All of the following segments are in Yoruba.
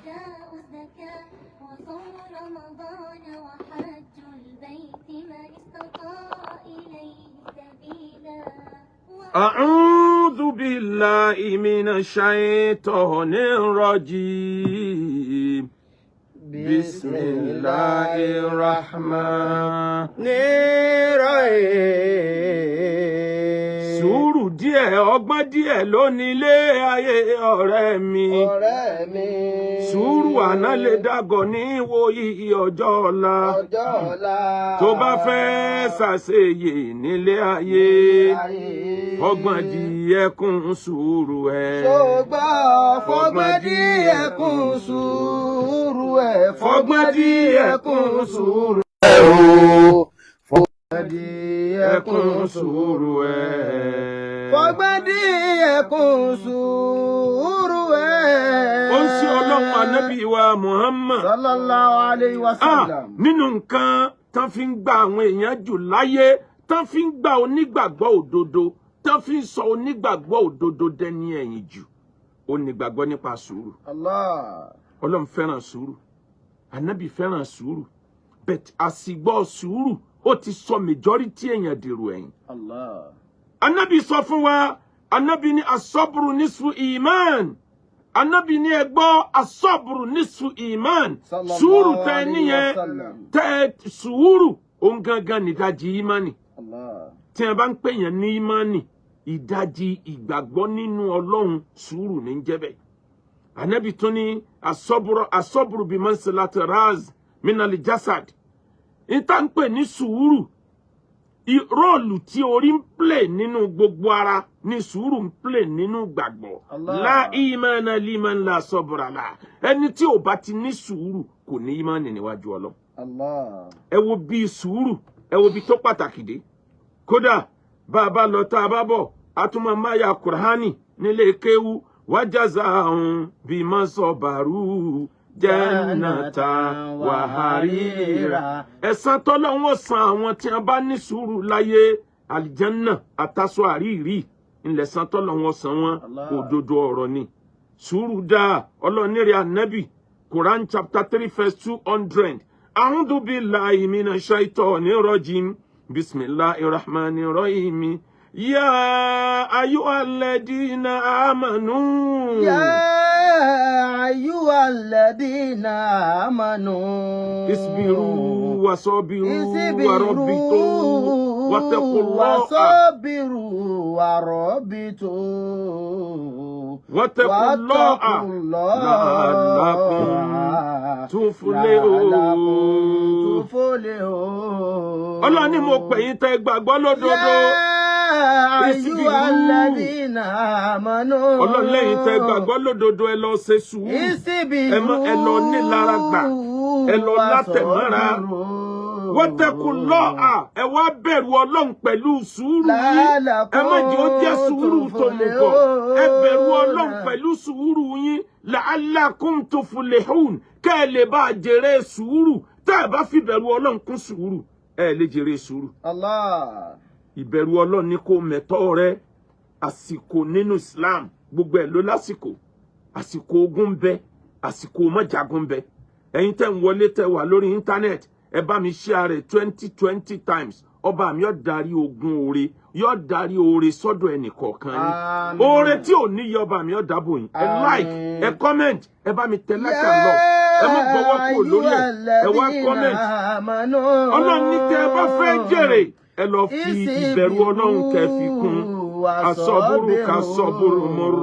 وإيتاء الزكاة وصوم رمضان وحج البيت من استطاع إليه سبيلا. أعوذ بالله من الشيطان الرجيم. بسم الله الرحمن الرحيم. Sùúrù díẹ̀, ọgbọ́n díẹ̀ ló nílé ayé, ọ̀rẹ́ mi. Ọ̀rẹ́ mi. Sùúrù àná lè dàgọ̀ ní ìwòyí ọjọ́ ọ̀la. Ọjọ́ ọ̀la. Tó bá fẹ́ ṣàṣeyè nílé ayé, fọgbọ́n díẹ̀ kún sùúrù ẹ̀. Ṣùgbọ́n fọgbọ́n díẹ̀ kún sùúrù ẹ̀. Fọgbọ́n díẹ̀ kún sùúrù ẹ̀ o. Fọgbọ́n díẹ̀ kún kún sùúrù ẹ̀. Fọgbọ́n díẹ̀ kún sùúrù ẹ̀. Ó ń ṣe Ọlọ́run, Ànábì wa Muhammad. Sallallahu alayhi wa sallam. Nínú nǹkan tán fi ń gba àwọn èèyàn jù láyé, tán fi ń gba onígbàgbọ́ òdodo, tán fi ń sọ onígbàgbọ́ òdodo dẹni ẹ̀yìn jù, onígbàgbọ́ nípa sùúrù. Allah. Ọlọ́run fẹ́ràn sùúrù, Ànábì fẹ́ràn sùúrù, but àsìgbọ́ sùúrù, ó ti sọ majority èèyàn dèrò ẹ̀yìn. Allah. Ànábì sọ fún wa, Ànábì ní الصبر نصف الإيمان. Ànábì ní, ẹ gbọ́, الصبر نصف الإيمان. Sallallahu Sùúrù tẹ alayhi níyẹn wa sallam. tẹ sùúrù, òun gangan nìdajì ìmánì. Allah. Tí wọn bá ń pè yàn ní ìmánì, ìdajì ìgbàgbọ́ nínú Ọlọ́run, sùúrù ní ń jẹ́ bẹ́ẹ̀. Ànábì tún ní الصبر الصبر بمنزلة الرأس من الجسد. Níta ń pè ní sùúrù, role tí orí ń play nínú gbogbo ara ní sùúrù ń play nínú gbàgbọ́. Allah. لا إيمان لمن لا صبر له. Ẹni tí ò bá ti ní sùúrù kò ní ìmánì níwájú Ọlọ́run. Allah. Ẹ wo bí sùúrù, ẹ wo bí tó pàtàkì dé. Kódà bá a bá lọ, tá a bá bọ̀, a tún máa máa ya Kùránì nílé kéwú. وجزاهم بما صبروا جنة وحريرا. Ẹ̀san tọ́lọ́run san àwọn tí wọ́n bá ní sùúrù láyé, àlìjánná àtàṣọ àríìrí ńlẹ̀san tọ́lọ́run san wọn. Allah. Òdodo ọ̀rọ̀ ni, sùúrù dáa. Ọlọ́ọ̀nìrẹ̀ Ànábì, Quran chapter 3 verse 200. أعوذ بالله من الشيطان الرجيم. بسم الله الرحمن الرحيم. يا أيها الذين آمنوا. يا أيها الذين آمنوا. اصبروا وصابروا اصبروا ورابطوا واتقوا الله وصابروا ورابطوا واتقوا الله واتقوا الله لعلكم تفلحون. لعلكم تفلحون. Ọlọ́run ní mo pè yín tẹ́ gbàgbọ́ lódodo. يا أيها اصبروا. الذين آمنوا. Ọlọ́run lẹ́yìn tẹ́ gbàgbọ́ lódodo, ẹ lọ ṣe sùúrù. اصبروا Ẹ má ẹ lọ nílara gbà. Ẹ lọ látẹ̀mọ́ra. واتقوا الله, ẹ wá bẹ̀rù Ọlọ́run pẹ̀lú sùúrù yín. Ẹ má jẹ́ ó jẹ́ sùúrù tó mú bọ̀. Ẹ bẹ̀rù Ọlọ́run pẹ̀lú sùúrù yín. لعلكم تفلحون, kẹ́ ẹ lè bá a jèrè sùúrù. Tẹ́ ẹ bá fi bẹ̀rù Ọlọ́run kún sùúrù, ẹ lè jèrè sùúrù. Allah. Ìbẹ̀rù Ọlọ́run ní kó mẹ̀tọ́ rẹ. Àsìkò nínú Islam, gbogbo ẹ̀ ló lásìkò. Àsìkò ogun ń bẹ, àsìkò mọ́jagun ń bẹ. Ẹ̀yin tẹ́ ń wọlé, tẹ́ wà lórí internet, ẹ bá mi share rẹ̀ 20 20 times. Ọba mi yóò darí ogun oore, yóò darí oore sọ́dọ̀ ẹnì kọ̀ọ̀kan yín. Àmín. Oore tí ò ní yọ, ọba mi yóò dábò yín. Ẹ Àmín. like, ẹ comment, ẹ bá mi tẹ like and love. Ẹ má gbọ́wọ́ kúrò lórí ẹ. Ẹ wá comment. Ọlọ́run ní tẹ́ ẹ bá fẹ́ jèrè, ẹ lọ fi ìbẹ̀rù Ọlọ́run kẹ́ fi kún. الصبر كالصبر مر.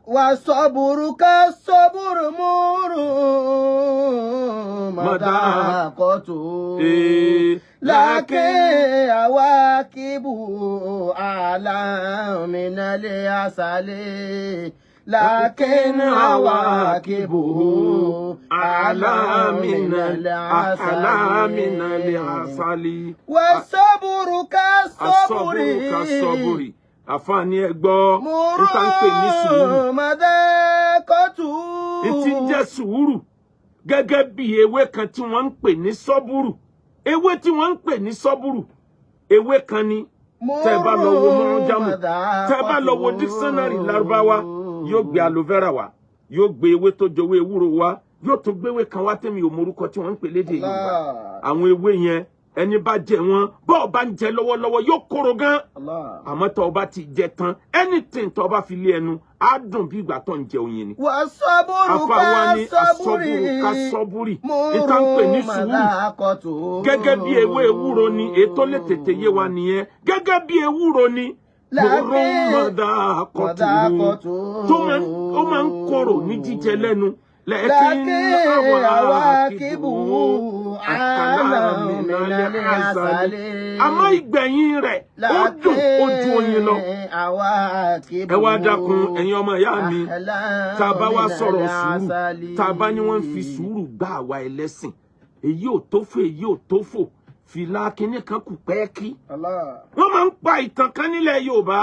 والصبر كالصبر مر مذاقته لكن عواقبه أحلى من العسل. لكن عواقبه أحلى من أحلى من العسل. والصبر كالصبر الصبر كالصبر. Àfààní, ẹ gbọ́ níta ń pè ní sùúrù. مذاقته. Ìtí ń jẹ́ sùúrù, gẹ́gẹ́ bí ewé kan tí wọ́n ń pè ní sọ́búrù. Ewé tí wọ́n ń pè ní sọ́búrù, ewé kan ni. Tẹ́ bá lọ wo mọ́ránjámù, tẹ́ bá lọ wo dictionary Lárúbáwá, yóò gbé aloe vera wá. Yóò gbé ewé tó jọwé ewúro wá, yóò tún gbéwé kan wá tẹ́mi ò morúkọ tí wọ́n ń pè lédè Yorùbá. Allah. Àwọn ewé yẹn, ẹni bá jẹ wọn, bọ́ọ̀ bá ń jẹ lọ́wọ́lọ́wọ́, yóò kóró gan. Allah. Àmọ́ tó o bá ti jẹ tán, anything tó o bá fi lé ẹnu, á dùn bí ìgbà tó ń jẹ oyin ni. والصبر Afa wa ní كالصبر الصبر كالصبر, ìta ń pè ní sùúrù مذاقته. gẹ́gẹ́ bí ewé ewúro ni. Ètò lè tètè yé wa nìyẹn. Gẹ́gẹ́ bí ewúro ni, mọ̀rọ̀ mọ̀dà kọ̀tù, tó máa ń korò ní jíjẹ lẹ́nu, لكن لكن عواقبه أحلى من من العسل. العسل. Àmọ́ ìgbẹ̀yìn rẹ̀, ó dùn, ó ju oyin lọ. عواقبه Ẹ wá dákun, ẹ̀yin ọmọ ìyá mi, tá a bá wá sọ̀rọ̀ sùúrù, tá a bá ní wọ́n ń fi sùúrù gbá àwa ẹlẹ́sìn, èyí ò tó fò, èyí ò tó fò, fìlà kínní kan kù pẹ́ẹ́kí. Allah. Wọ́n máa ń pa ìtàn kan nílẹ̀ Yorùbá.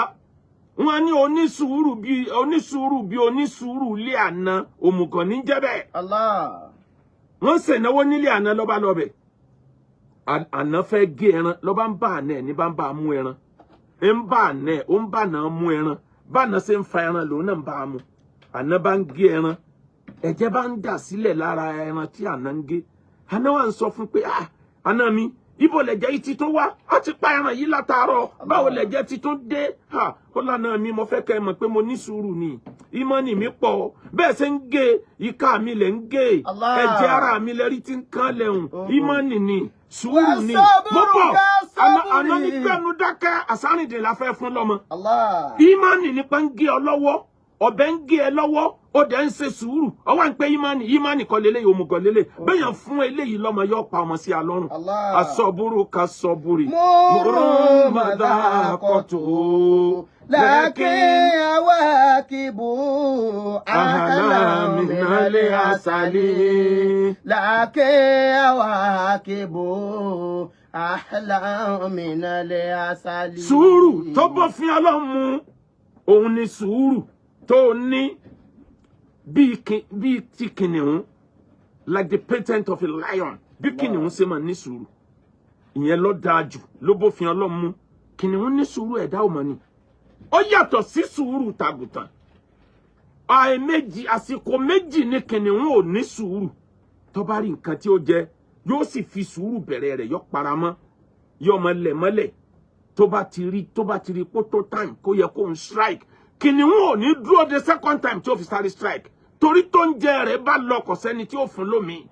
Wọ́n ní onísùúrù bíi onísùúrù bíi onísùúrù ilé àná, òmùgọ̀ ní jẹ́ bẹ́ẹ̀. Allah. Wọ́n ṣènáwó nílé àná, lọ́ba lọ́bẹ̀, àná fẹ́ gé ẹran, lọ́ba ń bá àná ẹ̀ ní bá ń bá a mú ẹran, ń bá àná ẹ̀, ó ń bá àná mú ẹran. Bá àná ṣe ń fa ẹran, lòun náà ń bá a mú. Àná bá ń gé ẹran, ẹ̀jẹ̀ bá ń dà sílẹ̀ lára ẹran tí àná ń gé. Àná wà ń sọ fún pé, "Ah, àná mi, ibo lẹ̀jẹ̀ yìí ti tún wá? Á ti pa ẹran yìí látàárọ̀, báwo lẹ̀jẹ̀ ti tún dé?" Ha, ó lànà mi, mo fẹ́ kẹ́ ẹ mọ̀ pé mo ní sùúrù ni, ìmọ̀nì mi pọ̀. Bẹ́ẹ̀ ṣe ń gé ìka mi lẹ̀ ń gé, Allah. ẹ̀jẹ̀ ara mi lẹ́rí tí ń kán lẹ́hùn. Ìmọ̀nì ni, sùúrù ni. Wà Mo bọ̀. sọ́bùrù Àná ní ká gbẹ̀nu dákẹ́, àsárìndìn la fẹ́ fún lọ́mọ. Allah. Ìmánì nípa ń gé ọ lọ́wọ́, ọ̀bẹ ń gé ẹ lọ́wọ́, ó dẹ̀ ń ṣe sùúrù. Ọwọ́ ń pẹ́ ìmánì, ìmánì kọ́ lélẹ́yìí, òmùgọ̀ lélẹ̀ bẹ́yàn fún eléyìí lọ́mọ, yóò pa ọmọ sí alọ́run. Allah. الصبر كالصبر مر مذاقته لكن عواقبه أحلى من العسل. لكن عواقبه أحلى من العسل. Sùúrù tó bófin Ọlọ́run mu, òun ni sùúrù tó ní bíi ti kìnìún, like the patent of a lion. Bí kìnìún ṣe máa ní sùúrù, ìyẹn ló dáa jù, ló bófin Ọlọ́run mu. Kìnìún ní sùúrù, ẹ̀dá ò mọ̀ ni. Ó yàtọ̀ sí sùúrù tàgùtàn. Àìméjì, àsìkò méjì ní kìnìún ò ní sùúrù. Tó bá rí nǹkan tí ó jẹ, yóò sì fi sùúrù bẹ̀rẹ̀ rẹ̀, yóò paramọ́, yóò máa lẹ̀ mọ́lẹ̀. Tó bá ti rí kó tó time kó yẹ kó ń strike, kìnìún ò ní dúró de second time tí ó fi sáré strike, torí tó ń jẹ rẹ̀ bá lọ, kò sẹ́ni tí ó fún lómi.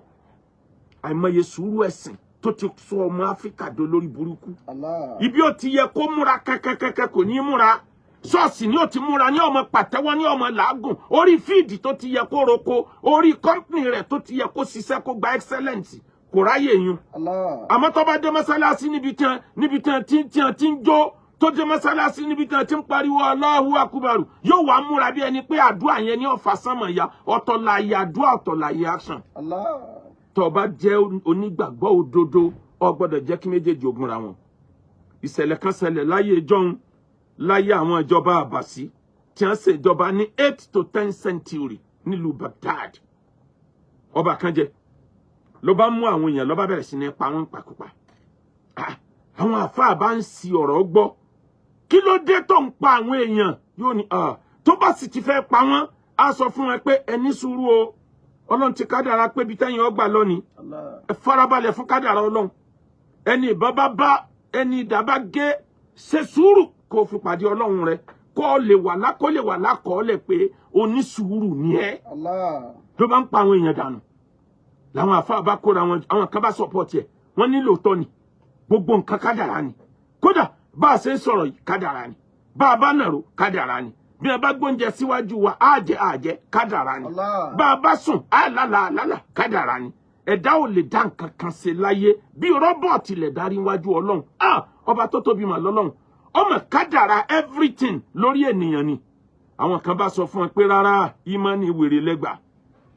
Àìmọye sùúrù ẹ̀sìn tó ti sọ ọmọ Áfíríkà dolórí burúkú. Allah. Ibi ó ti yẹ kó múra kẹkẹkẹkẹ, kò ní í múra. Ṣọ́ọ̀ṣì ni ó ti múra, ní ọmọ pàtẹ́wọ́, ní ọmọ làágùn. Orí field tó ti yẹ kó roko, orí company rẹ̀ tó ti yẹ kó ṣiṣẹ́, kó gba excellence, kò ráyè yun. Allah. Àmọ́ tó bá dé mọ́sálásí, níbi tí wọ́n ti ń jó, tó dé mọ́sálásí, níbi tí wọ́n ti ń pariwo Allahu akubaru, yóò wá múra bí ẹni pé àdúrà yẹn ní ọ̀fà sánmọ̀ ya. Ọ̀tọ̀ láàyè àdúrà, ọ̀tọ̀ láàyè action. Allah. Tó bá jẹ́ onígbàgbọ́ òdodo, o gbọ́dọ̀ jẹ́ kí méjèèjì ogun ra wọn. Ìṣẹ̀lẹ̀ kan ṣẹlẹ̀ láyé ìjọ́un, láyé àwọn ìjọba Àbàsí tí wọ́n ṣèjọba ní 8 to 10 century nílùú Baghdad. Ọba kan jẹ, ló bá mú àwọn èèyàn, ló bá bẹ̀rẹ̀ sí ní pa wọ́n pàkópa. Ah, àwọn àfáà bá ń si ọ̀rọ̀ gbọ́, kí ló dé tó ń pa àwọn èèyàn? Yóò ní, ah, tó bá sì ti fẹ́ pa wọ́n, á sọ fún wọn pé, "Ẹ ní sùúrù o, Ọlọ́run ti kádàrá pé ibi tẹ́yìn ọgbà lónìí." Allah. Ẹ farabalẹ̀ fún kádàrá Ọlọ́run. Ẹni ìbọn bá bá, ẹni idà bá gé, ṣe sùúrù kó o fi pàdé Ọlọ́run rẹ, kó o lè wà lákó lè wà lákọọ́lẹ̀ pé onísùúrù ni ẹ́. Allah. Ló bá ń pa àwọn èèyàn dànù, làwọn àfáà bá kóra wọn, àwọn kan bá support ẹ̀. Wọ́n nílò tọ́ ni gbogbo nǹkan kádàrá ni. Kódà bá a ṣe ń sọ̀rọ̀ yìí, kádàrá ni. Bá a bá nàró, kádàrá ni. Bí a bá gbóúnjẹ síwájú wa, á jẹ, á jẹ, kádàrá ni. Allah. Bá a bá sùn, á lálàá, lálà, kádàrá ni. Ẹ̀dá ò lè dá nǹkan kan ṣe láyé, bí robot lè darí wájú Ọlọ́run. Ah, ọba tó tóbi mà lọ́lọ́run, ọmọ kádàrá everything lórí ènìyàn ni. Àwọn kan bá sọ fún ẹ pé rárá, ìmánì wèrè lẹ́gbàá,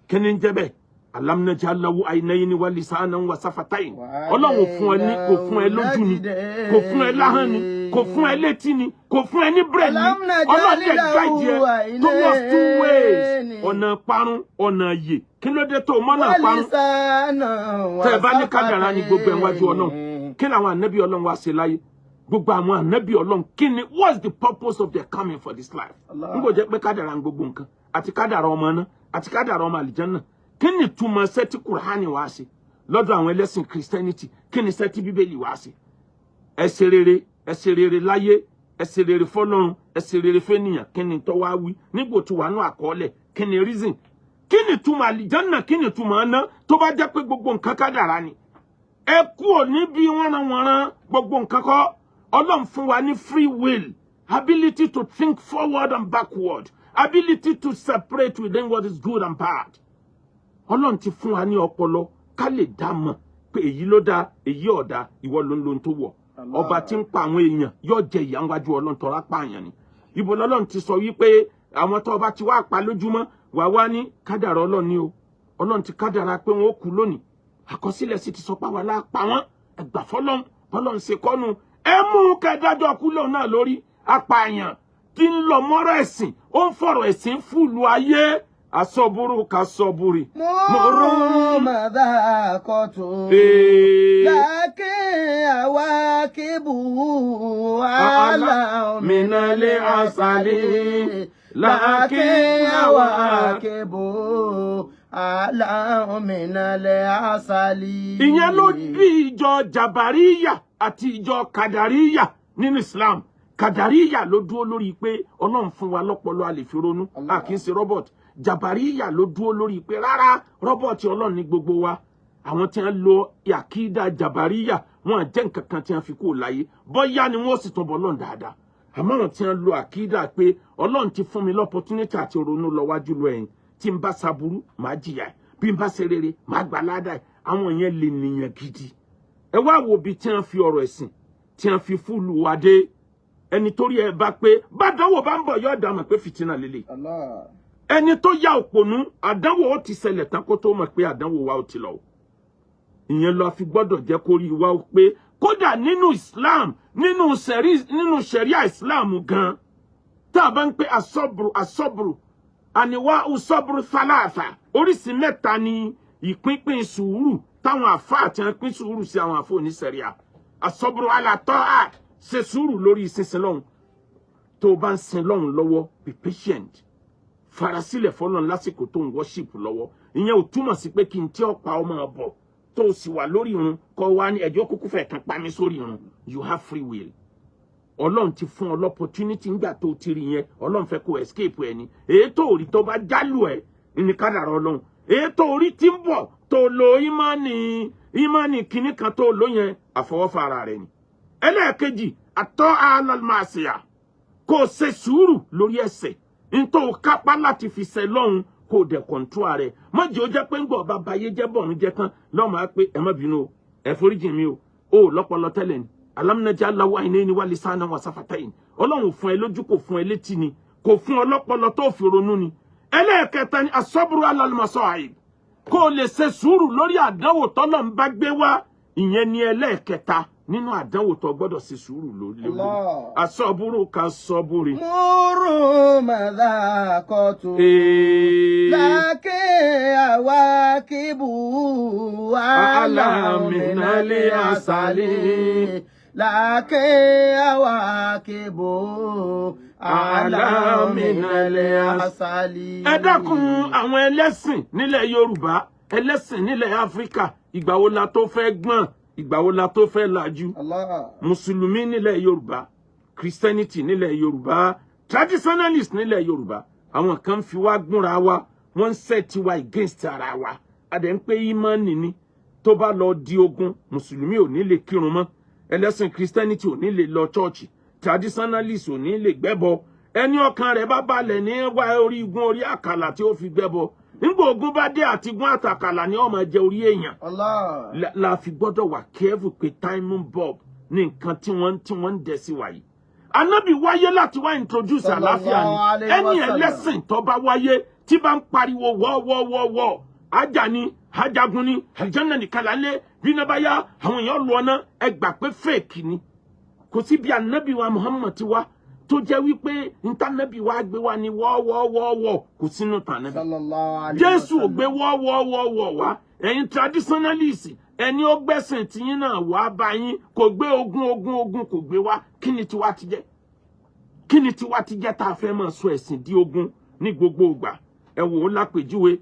kí ni ń jẹ́ bẹ́ẹ̀? ألم نجعل له عينين ولسانا وشفتين. Ọlọ́run fún ẹ ní, kò fún ẹ lójú ni, kò fún ẹ láhán ni, kò fún ẹ létí ni, kò fún ẹ ní brain ni. ألم نجعل Ọlọ́run dẹ̀ guide ẹ towards two ways, عينين. ọ̀nà parun, ọ̀nà yè. Kí ló dé tó mọ́nà parun? ولسانا Tẹ́ ẹ bá ní kádàrá ní gbogbo ẹ̀ wájú Ọlọ́run, kí làwọn ànábì Ọlọ́run wá ṣe láyé? Gbogbo àwọn ànábì Ọlọ́run, kí ni, what's the purpose of their coming for this life? Allah. N kò jẹ́ pé kádàrá ń gbogbo nǹkan, àti kádàrá ọmọ náà, Àti kádàrá ọmọ àlìjánná? Kí ni túmọ̀ iṣẹ́ tí Kùránì wá ṣe lọ́dọ̀ àwọn ẹlẹ́sìn Christianity? Kí ni iṣẹ́ tí Bíbélì wá ṣe? Ẹ ṣe rere, ẹ ṣe rere láyé, ẹ ṣe rere fọ́lọ́run, ẹ ṣe rere fẹ́nìyàn. Kí ni tó wá wí nígbò tí wà nú àkọọ́lẹ̀? Kí ni reason? Kí ni túmọ̀ àlìjánná? Kí ni túmọ̀ iná, tó bá jẹ́ pé gbogbo nǹkan kádàrá ni? Ẹ kúrò níbi wọ́nranwọ̀nran. Gbogbo nǹkan kọ́. Ọlọ́run fún wa ní free will, ability to think forward and backward, ability to separate within what is good and bad. Ọlọ́run ti fún wa ní ọpọlọ ká lè dá mọ̀ pé èyí ló dá, èyí ò dá. Ìwọ ló ń lo ohun tó wọ̀. Ọba tí ń pa àwọn èèyàn yóò jẹ ìyà ńwájú Ọlọ́run tọ́ra pààyàn ni. Ibo lọ́lọ́run ti sọ wípé àwọn tó ọba ti wá pa lójúmọ́ wà wá ní kádàrá Ọlọ́run ni o? Ọlọ́run ti kádàrá pé wọn ó kú lónìí, àkọsílẹ̀ sì ti sọ pé àwa la pa wọ́n. Ẹgbà fọlọ́run, bọ́lọ́run ṣe kọ́nu. Ẹ mú kẹdájọ́ kú lóun náà lórí apààyàn tí ń lọ mọ́rọ̀ ẹ̀sìn, ó ń fọ̀rọ̀ ẹ̀sìn fúlù ayé. Asọ́búrú ká sọ́búrì. مر مذاقته لكن عواقبه أحلى من العسل. لكن عواقبه أحلى من العسل. Ìyẹn ló bí ìjọ Jàbàríyà àti ìjọ Kàdàríyà nínú Islam. Kàdàríyà ló dúró lórí pé Ọlọ́run fún wa lọ́pọlọ, a lè fi ronú, a kì í ṣe robot. Jàbàríyà ló dúró lórí pé rárá, robot Ọlọ́run ní gbogbo wa. Àwọn tí wọ́n lo àkídà Jàbàríyà, wọn jẹ́ nǹkan kan tí wọ́n fi kúrò láyé, bóyá ni wọ́n sì tún bọ́ Ọlọ́run dáadáa. Àmọ́ àwọn tí wọ́n lo àkídà pé Ọlọ́run ti fún mi l'opportunity àti ronú lọ wájú lọ ẹ̀yìn, tí n bá ṣaburú, màá jìyà ẹ̀, bí n bá ṣe rere, màá gbà ládàá ẹ̀, àwọn yẹn lè nìyàn gidi. Ẹ wá wo bí tí wọ́n fi ọ̀rọ̀ ẹ̀sìn tí wọ́n fi fúlù wa dé. Ẹni torí ẹ bá pé bàdánwò bá ń bọ̀, yóò dá mọ̀ pé fìtínà lélẹ̀. Allah. Ẹni tó yá òpònú, àdánwò ó ti ṣẹlẹ̀ tán kó tó mọ̀ pé àdánwò wa ó ti lọ. Ìyẹn lọ fi gbọ́dọ̀ jẹ́ kó rí wa ó pé kódà nínú Islam, nínú sẹ̀ríà Islam gan, tá a bá ń pè asọ́bùrù, asọ́bùrù àníwá usọ́bùrù thalatha, oríṣi mẹ́ta ni ìpínpín sùúrù táwọn àfa àti àwọn pín sùúrù sí, àwọn àfọ oníṣẹ̀ríà. Asọ́bùrù alàtọ́ à ṣe sùúrù lórí ìsinsin lọ́hùn. Tó o bá ń sin lọ́hùn lọ́wọ́, be patient, farasílẹ̀ fọlọ́n lásìkò tó ń worship lọ́wọ́. Ìyẹn ò túmọ̀ sí pé kí n tí ọ̀pá ọmọ bọ̀ tó o sì wà lórí irun kọ́ wa ní ẹjọ́ kúkú fẹ̀ kan pa mí sórí irun. You have free will. Ọlọ́run ti fún ọ l'opportunity ńgbà tó o ti rí yẹn. Ọlọ́run fẹ́ kó escape ẹ ní. Èyí tó rí, tó bá jálù ẹ ní kádàrá Ọlọ́run. Èyí tó rí tí ń bọ̀, tó lo ìmánì, ìmánì kìíní kan tó lò yẹn, àfọwọ́fà ara rẹ ni. Ẹlẹ́ẹ̀kejì, àtọ́ alálmàṣíà, kó o ṣe sùúrù lórí ẹ̀ṣẹ̀ nítorí o kápá láti fi ṣe lọ́hùn, kó o dẹ̀ control rẹ̀. Má jẹ́ ó jẹ́ pé ń gbọ́ bàbá ayé jẹ́ bọ̀rún jẹ́ tán lọ́mọ á pé ẹ má bínú o, ẹ foríjì mi o. Ò lọ́pọlọ tẹ́lẹ̀ ni. Alam naj'al lahu aynayni wa lisanan wa safatayn. Ọlọ́run fún ẹ lójú, kò fún ẹ létí ni? Kò fún ọ lọ́pọlọ tó fi ronú ni? Ẹlẹ́ẹ̀kẹta ni asabru alal masa'ib, kó o lè ṣe sùúrù lórí àdánwò tọ́lọ̀ ń bá gbé wá. Ìyẹn ni ẹlẹ́ẹ̀kẹta nínú àdánwò tó gbọ́dọ̀ ṣe sùúrù lórí. Allah. Asọ́búrú ka sọ́búrì. مر مذاقته لكن عواقبه أحلى من العسل لكن عواقبه أحلى من العسل. Ẹ dákun, àwọn ẹlẹ́sìn nílẹ̀ Yorùbá, ẹlẹ́sìn nílẹ̀ Áfíríkà, ìgbà wo la tó fẹ́ gbọ́n? Ìgbà wo la tó fẹ́ lajú? Allah. Mùsùlùmí nílẹ̀ Yorùbá, Christianity nílẹ̀ Yorùbá, traditionalist nílẹ̀ Yorùbá, àwọn kan fi wá gúnra wa, wọ́n ń set wa against ara wa. Adẹ̀ ń pé ìmánì ni. Tó bá lọ di ogun, mùsùlùmí ò ní lè kírun mọ́, ẹlẹ́sìn Christianity ò ní lè lọ chọ́ọ̀chì, traditionalist ò ní lè gbẹ́bọ. Ẹni ọkàn rẹ̀ bá balẹ̀ ní wá orí igun orí àkàlà tí ó fi gbẹ́bọ. Nígbà ogun bá dé, àti igun àtàkàlà ni ó máa jẹ orí èèyàn. Allah. La fi gbọ́dọ̀ wà careful pé time bomb ní nǹkan tí wọ́n ń dẹ̀ sí wa yìí. Anábì wáyé láti wá introduce àlàáfíà Sallallahu ni. alayhi Ẹni wa sallam. ẹlẹ́sìn tó bá wáyé tí bá ń pariwo wọ́wọ́wọ́wọ́, ajá ni, ajagun ni, àlìjánnà nìkan là ń lé, bí iná bá yá àwọn èèyàn lọ ọ́nà, ẹ gbà pé fake ni. Kò sí bí anabi wa Muhammad ti wá tó jẹ́ wípé ntànàbì wa gbé wa ní wọ́wọ́wọ́wọ́, kò sínú tànàbì. Sallallahu alayhi Jésù wa ò gbé sallam. wọ́wọ́wọ́wọ́ wá. Ẹ̀yin traditionalist, ẹni ó gbẹ̀sìn tiyín náà wá bá yín, kò gbé ogun, ogun, ogun kò gbé wá. Kí ni tiwa ti jẹ́? Kí ni tiwa ti jẹ́ tá a fẹ́ máa sọ ẹ̀sìn di ogun ní gbogbo ìgbà? Ẹ wò ó lápèjúwe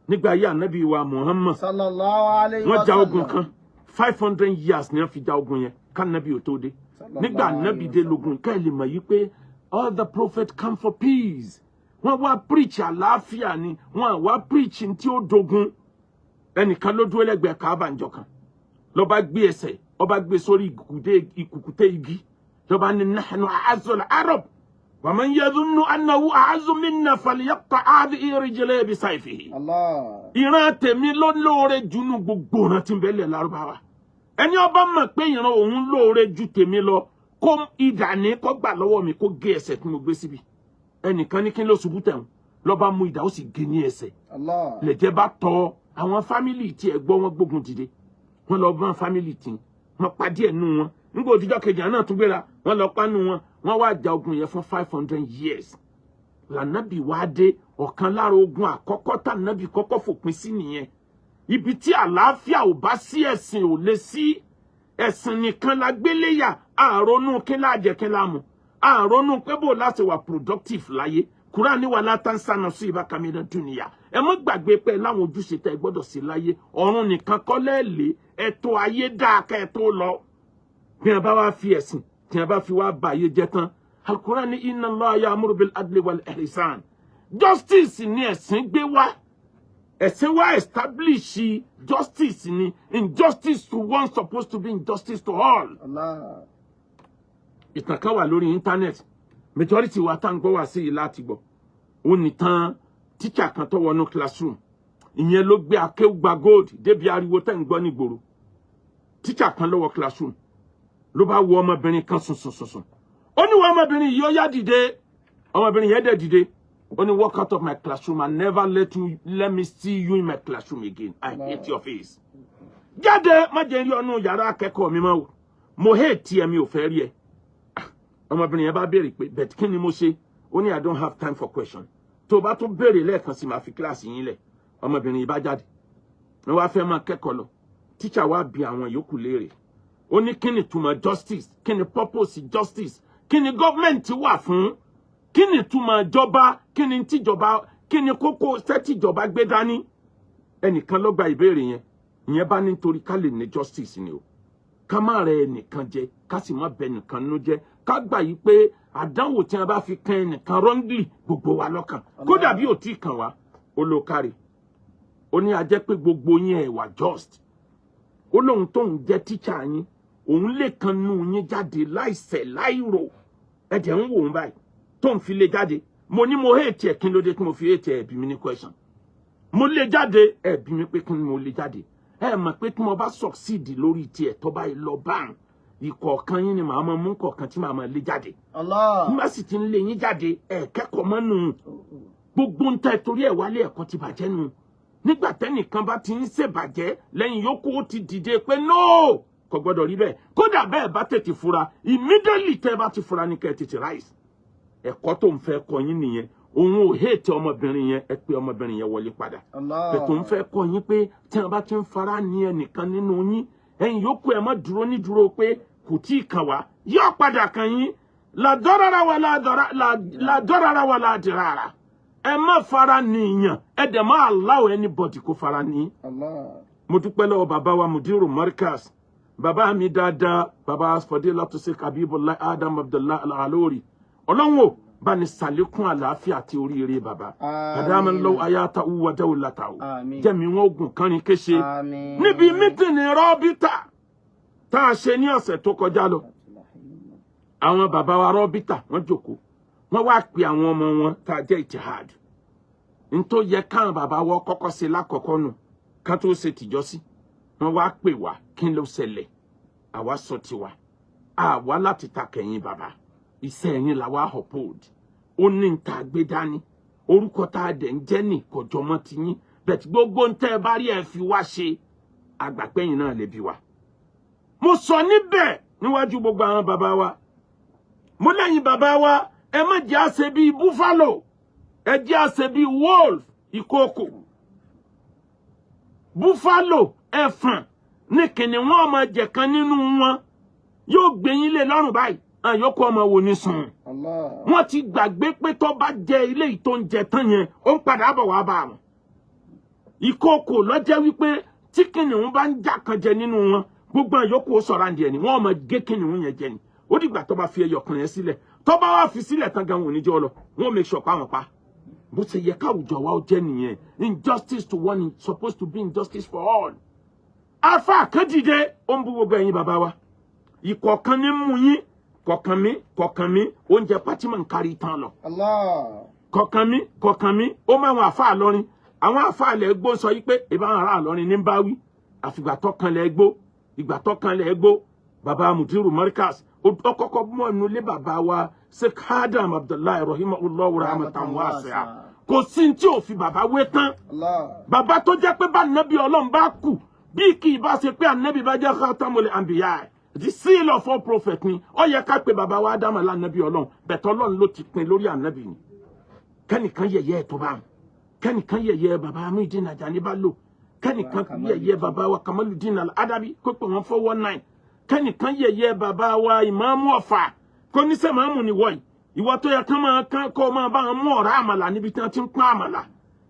nígbà ayé ànábì wa Muhammad. Sallallahu alayhi wa Wọ́n ja ogun sallam. kan, 500 years ni wọ́n fi ja ogun yẹn kánábì ò tó dé. Sallallahu Nígbà alayhi ànábì wa dé sallam. lógun, ká ẹ lè mọ̀ yìí pé all the prophets come for peace. Wọ́n wá preach àlàáfíà ni, wọ́n wá preach tí ó dogun. Ẹnìkan ló dúró lẹ́gbẹ̀ẹ́ Kaaba ńjọ́ kan, ló bá gbé ẹsẹ̀, ó bá gbé sórí ìkùkùté igi, ló bá ní, "Nahnu a'azzul arab wa man yadhunnu annahu a'azzu minna falyaqta hadhihi rijlayhi bisayfihi." Allah. Ìran tèmi ló lóore jù nú gbogbo ìran tí ń bẹ lẹ̀ Lárúbáwá. Ẹni ọba mọ̀ pé ìran òun lóore ju tèmi lọ, kó idà ní kó gbà lọ́wọ́ mi, kó gé ẹsẹ̀ tí mo gbé síbi. Ẹnìkan ní kí ló ṣubú tẹ̀hún, ló bá mú idà, ó sì gé ní ẹsẹ̀. Allah. Lẹ̀jẹ̀ bá tọ́. Àwọn family tí ẹ gbọ́, wọn gbógun dìde, wọ́n lọ bá family tí wọ́n pa díẹ̀ nù wọn. Nígbà òjijọ́ kejì, àwọn náà tún gbéra, wọ́n lọ pa nù wọn. Wọ́n wá ja ogun yẹn fún 500 years. Lànàbì wá dé. Ọ̀kan lára ogun àkọ́kọ́ tànàbì kọ́kọ́ fòpin sí nìyẹn. Ibi tí àlàáfíà ò bá sí, ẹ̀sìn ò lè sí. Ẹ̀sìn nìkan la gbéléyà, àrònú kí láàjẹ, kí láàmú, àrònú pé bò láti wà productive láyé. Kúránì wà látàǹsánà sí ìbákamẹ́rẹ́ dúnìyà. Ẹ má gbàgbé pé láwọn ojúṣe tẹ́ ẹ gbọ́dọ̀ sí láyé. Ọ̀run nìkan kọ́ lẹ́ẹ̀lẹ́, ẹ̀tọ́ ayé dáa kẹ́ ẹ tó lọ. Bí wọn bá wá fi ẹ̀sìn, tí wọn bá fi wá ba ayé jẹ́ tán, Al-Qur'an ní inna Allaha ya'muru bil adli wal ihsan. Justice ni ẹ̀sìn gbé wá. Ẹ̀sìn wá establish justice ni. Injustice to one supposed to be injustice to all. Allah. Ìtàn kan wà lórí internet, majority wa tá ń gbọ́ wá sí yìí láti gbọ́. Ó ní tán tíṣà kan tó wọnú classroom, ìyẹn ló gbé Akéwùgbà Gold débi ariwo tẹ́ ń gbọ́ nígboro. Tíṣà kan ló wọ classroom, ló bá wo ọmọbìnrin kan sùn sùn sùn sùn. Ó ní wọ́n ọmọbìnrin yìí, ó yá, dìde. Ọmọbìnrin yẹn dẹ̀ dìde. Ó ní, "Walk out of my classroom and never let me see you in my classroom again. I hate your face. Jáde, má jẹ́ rí ọnù yàrá akẹ́kọ̀ọ́ mi mọ́ o. Mo hate ẹ, mi ò fẹ́ rí ẹ." Ọmọbìnrin yẹn bá béèrè pé, "But kí ni mo ṣe?" Ó ní, "I don't have time for question. Tó o bá tún béèrè lẹ́ẹ̀kan sí, màá fi kíláàsì yín lẹ̀." Ọmọbìnrin yìí bá jáde, wọ́n wá fẹ́ máa kẹ́kọ̀ọ́ lọ. Tíṣà wá bi àwọn yòókù léèrè. Ó ní, kí ni túmọ̀ justice? Kí ni purpose justice? Kí ni gọ́ọ̀mẹ̀ntì wà fún? Kí ni túmọ̀ ìjọba? Kí ni tíjọba, kí ni kókó sẹ́tìjọba gbé dání? Ẹnìkan ló gba ìbéèrè yẹn. Ìyẹn bá ní nítorí ká lè ní justice ni o, ká má rẹ ẹnìkan jẹ, ká sì má bẹ ẹnìkan nú jẹ, ká gbà yí pé àdánwò tí wọn bá fi kan ẹnìkan wrongly, gbogbo wa lọ́kàn, kódà bí ò tí ì kàn wá. Ó ló kárí. Ó ní a jẹ́ pé gbogbo yín ẹ̀ wà just. Ó lóun tóun jẹ́ tíṣà yín, òun lè kan nú yín jáde láìṣẹ̀ láìrò. Ẹ̀jẹ̀ ń wò ó báyìí tóun fi lè jáde. Mo ní mo hate ẹ̀. Kí ló dé tí mo fi hate ẹ̀? Bí mi ní question. Mo lè jáde, ẹ bí mi pé kí ni mo lè jáde. Ẹ mọ̀ pé tí mo bá succeed lórí tiẹ̀, tó bá lọ bá ìkọ̀ọ̀kan yín ni màá máa mú kọ̀ọ̀kan tí màá máa lé jáde. Allah. Nígbà sì ti ń lé yín jáde, ẹ kẹ́kọ̀ọ́ mọ́ nù. Gbogbo ń tẹ́ torí ẹ̀ wálé ẹ̀kọ́ ti bàjẹ́ nù. Nígbà tẹ́nìkan bá ti ń ṣèbàjẹ́, lẹ́yìn yòókù ó ti dìde pé no, kò gbọ́dọ̀ rí bẹ́ẹ̀. Kódà bẹ́ẹ̀ bá tètè fura, immediately tẹ́ bá ti fura ní kẹ́ ẹ tètè rise. Ẹ̀kọ́ tó ń fẹ́ kọ́ yín nìyẹn. Òun ò hate ọmọbìnrin yẹn. Ẹ pé ọmọbìnrin yẹn wọlé padà. Allah. Bẹ̀tò ń fẹ́ kọ́ yín pé tí wọ́n bá ti ń fara ní ẹnìkan nínú yín, ẹ̀yin yòókù ẹ̀ má dúró ní dúró pé kò tí ì kàn wá, yóò padà kàn yín. Làdọ́rara wa làdọ́rara wa làdìrara. Ẹ má fara nìyàn, ẹ dẹ̀ má allow anybody kó fara ní. Allah. Mo dúpẹ́ lọ́wọ́ bàbá wa Mudiru Markaz, bàbá mi dáadáa, bàbá Fadilatu Sheikh Habibullah Adam Abdullah Al-Alori. Ọlọ́run ò bá ní sàlékún àlàáfíà àti oríire bàbá. Àmín. Adamallahu ayatahu wa dawlatahu. Àmín. Jẹ́mi wọn ogun kánrin kéṣe. Àmín. Níbi meeting rọ́bítà tá a ṣe ní ọ̀sẹ̀ tó kọjá lọ, àwọn bàbá wa rọ́bítà wọ́n jókòó, wọ́n wá pe àwọn ọmọ wọn tá a jẹ́ ìtìhad. N tó yẹ káwọn bàbá wa kọ́kọ́ ṣe lákọ̀ọ́kọ́ nù ká tó ṣe tìjọ́sí. Wọ́n wá pè wá, kí ló ṣẹlẹ̀? Àwa sọ tiwa, àwa láti ta kẹ̀yìn bàbá, iṣẹ́ yín la wá uphold. Ó ní n ta gbé dání, orúkọ tá a dẹ̀ ń jẹ́ ní kọjọmọ́ ti yín bẹ̀tí. Gbogbo ń tẹ́ ẹ bá rí ẹ fi wá ṣe àgbàpẹ́yìn náà lè bí wa. Mo sọ níbẹ̀ níwájú gbogbo àwọn bàbá wa, mo lẹ́yìn bàbá wa, ẹ má jẹ́ àṣẹ bíi buffalo, ẹ jẹ́ àṣẹ bíi wolf, ìkookò. Buffalo, ẹfọ̀n ní kìnìún, ọmọ jẹ̀kan nínú wọn yóò gbé yín lé lọ́rùn báyìí. Àyọkọ ọmọ wo ní sùn. Allah. Wọ́n ti gbàgbé pé tó bá jẹ ilé yìí tó ń jẹ tán yẹn, ó ń padà bọ̀ wá bá wọn. Ìkookò lọ́jẹ́ wípé tí kìnìún bá ń jà kan jẹ nínú wọn, gbogbo àyọkù ó sọ̀rọ̀ àǹdí ẹ̀ ni wọ́n máa gé kìnìún yẹn jẹ ni. Ó dìgbà tó bá fi ẹyọ kan yẹn sílẹ̀, tó bá wá fi sílẹ̀ tán gan, wọn ò ní jẹ́ ọ lọ, wọ́n make sure pa wọn pa. Bó ṣe yẹ káwùjọ wa ó jẹ́ nìyẹn. Injustice to one is supposed to be injustice for all. Afa kan dìde, ó ń bú gbogbo ẹ̀yin bàbá wa. Ìkọ̀ọ̀kan ní mú yín, kọ̀ọ̀kan mi, kọ̀ọ̀kan mi, oúnjẹ party máa ń kárí tán lọ. Allah. Kọ̀ọ̀kan mi, kọ̀ọ̀kan mi, ó máa wọn àfa àlọrin, àwọn àfa àlẹ̀ gbó sọ yí pé ìbá àwọn ará àlọrin ní bá wí. Àfìgbà tọkàn lẹ gbó, ìgbà tọkàn lẹ gbó. Bàbá Mudiru Markaz, ó kọ́kọ́ mọ́ inú ilé bàbá wa Sheikh Adam Abdullahi rahimahullahu rahmatan wasi'a. Kò sí ní tí ò fi bàbá wé tán. Allah. Bàbá tó jẹ́ pé bá nàbí Ọlọ́run bá kù, bí kì í bá ṣe pé ànábì bá jẹ́ khatamul anbiya, the seal of all prophet ni, ó yẹ ká pé bàbá wa Ádámù lánàbí Ọlọ́run. Bẹ̀tẹ̀ Ọlọ́run ló ti pin lórí ànábì ni. Kẹ́nìkan yẹ̀yẹ́ ẹ̀ tó bá wọn, kẹ́nìkan yẹ̀yẹ́ bàbá Muyideen Ajani bá lò, kẹ́nìkan yẹ̀yẹ́ bàbá wa Kamaludin Al-Adabi kó pè wọ́n 419, kẹ́nìkan yẹ̀yẹ́ bàbá wa Ìmáàmù Ọ̀fà, kó ní sẹ́màmù ni wọ́yìí, ìwọ tó yẹ kán máa kán kó máa bá wọn mú ọ̀rá àmàlà níbi tí wọ́n ti ń pọ́n àmàlà,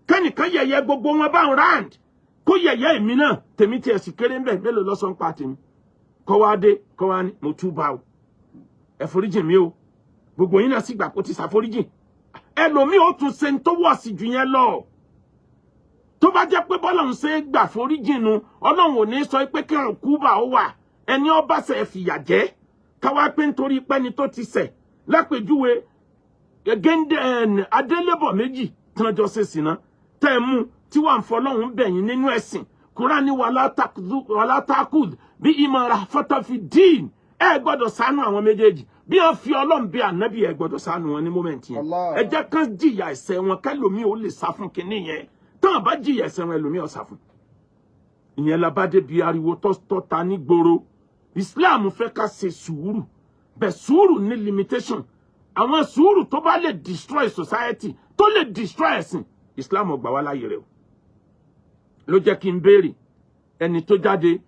kẹ́nìkan yẹ̀yẹ́ gbogbo wọn bá wọn round, kó yẹ̀yẹ́ èmi náà, tèmi tiẹ̀ sì kéré ń bẹ̀. Mélòó lọ́sàn-án pa tèmi? Kọ́ wá dé, kọ́ wá ní mo túbà o, ẹ foríjì mi o. Gbogbo yín náà sì gbà kó ti ṣàforíjì. Ẹlòmíì ó tún ṣe ń tó wọ̀ sí ju yẹn lọ. Tó bá jẹ́ pé bọ́lá ń ṣe é gbà foríjì nu, Ọlọ́run ò ní sọ pé kí ọ̀run kúbà ó wà. Ẹni ọba ṣe fìyà jẹ́, káwá pé nítorí pẹ́ni tó ti ṣẹ̀, lápèjúwe gẹ́ndẹ́ adélébọ̀ méjì tí wọ́n jọ ṣe sìná, tẹ́ ẹ mú tí wàá ń fọlọ́run bẹ̀yìn nínú ẹ̀sìn Kúránì, wàlá takud bí ìmọ̀ràn fatafi dín, ẹ gbọ́dọ̀ ṣàánú àwọn méjèèjì. Bí wọ́n fi Ọlọ́run bí ànábì, ẹ gbọ́dọ̀ ṣàánú wọn ní moment yẹn. Allah. Ẹ jẹ́ kán jìyà ẹ̀ṣẹ̀ wọn, kẹlòmíì ó lè sá fún kinní yẹn. Tán bá jìyà ẹ̀ṣẹ̀ wọn, ẹlòmíì ó sá fún. Ìyẹn la bá débi ariwo tọ́ta ní gbòòrò. Islam fẹ́ ká ṣe sùúrù bẹ́ẹ̀, sùúrù ní limitation. Àwọn sùúrù tó bá lè destroy society, tó lè destroy ẹ̀sìn Islam, ò gbà wá láyè rẹ̀ o. Ló jẹ́ kí n béèrè ẹni tó jáde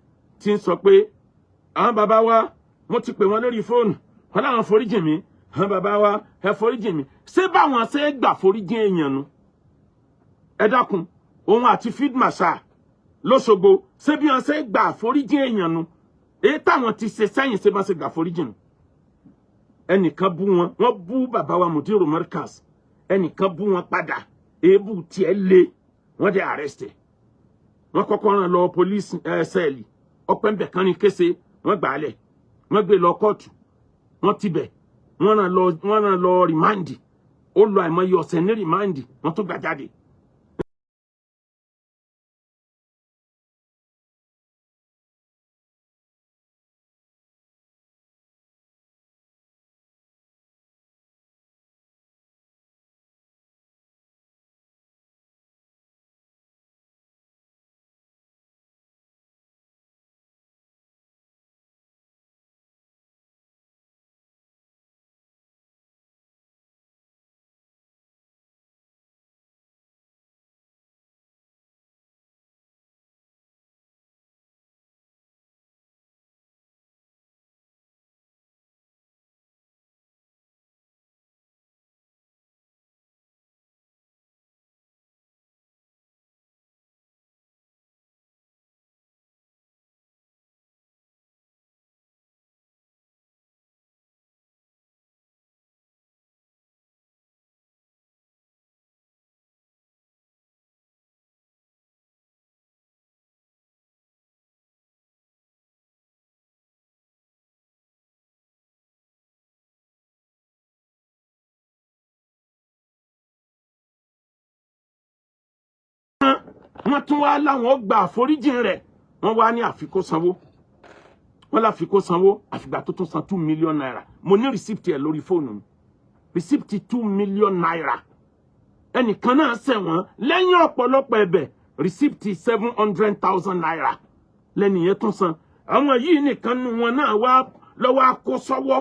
tí ń sọ pé àwọn bàbá wa, mo ti pè wọ́n lórí fóònù, wọn láwọn foríjì mi. Àwọn bàbá wa, ẹ foríjì mi. Ṣé báwọn ṣe é gbà foríjì èèyàn nu? Ẹ dákun, òun àti field marshal lọ́ṣogbo, ṣé bí wọ́n ṣe gbà foríjì èèyàn nu? Èyí táwọn ti ṣe sẹ́yìn, ṣé bá ṣe gbà foríjì nu? Ẹnìkan bú wọn, wọ́n bú bàbá wa Mudiru Markaz, ẹnìkan bú wọn padà, èébú tiẹ̀ lé, wọ́n dẹ̀ arrest ẹ̀. Wọ́n kọ́kọ́ rán lọ police cell, ọpẹ́ ń bẹ̀ kan ní kése, wọ́n gbà á lẹ̀, wọ́n gbé lọ kóòtù, wọ́n ti bẹ̀, wọ́n rán lọ remand. Ó lọ àìmọye ọ̀sẹ̀ ní remand, wọ́n tún gbà jáde. Wọ́n tún wá láwọn gba àforíjì rẹ̀, wọ́n wá ní àfikún sanwó, wọ́n láfikún sanwó. Àfìgbà tó tún san ₦2 million. Mo ní receipt ẹ̀ lórí fóònù mi, receipt ₦2 million. Ẹnìkan náà ṣẹ̀wọ̀n lẹ́yìn ọ̀pọ̀lọpọ̀ ẹ̀bẹ̀, receipt ₦700,000 lẹ́nu yẹn tún san. Àwọn yìí nìkan nu wọn náà wá lọ́wọ́ akó sọ́wọ́,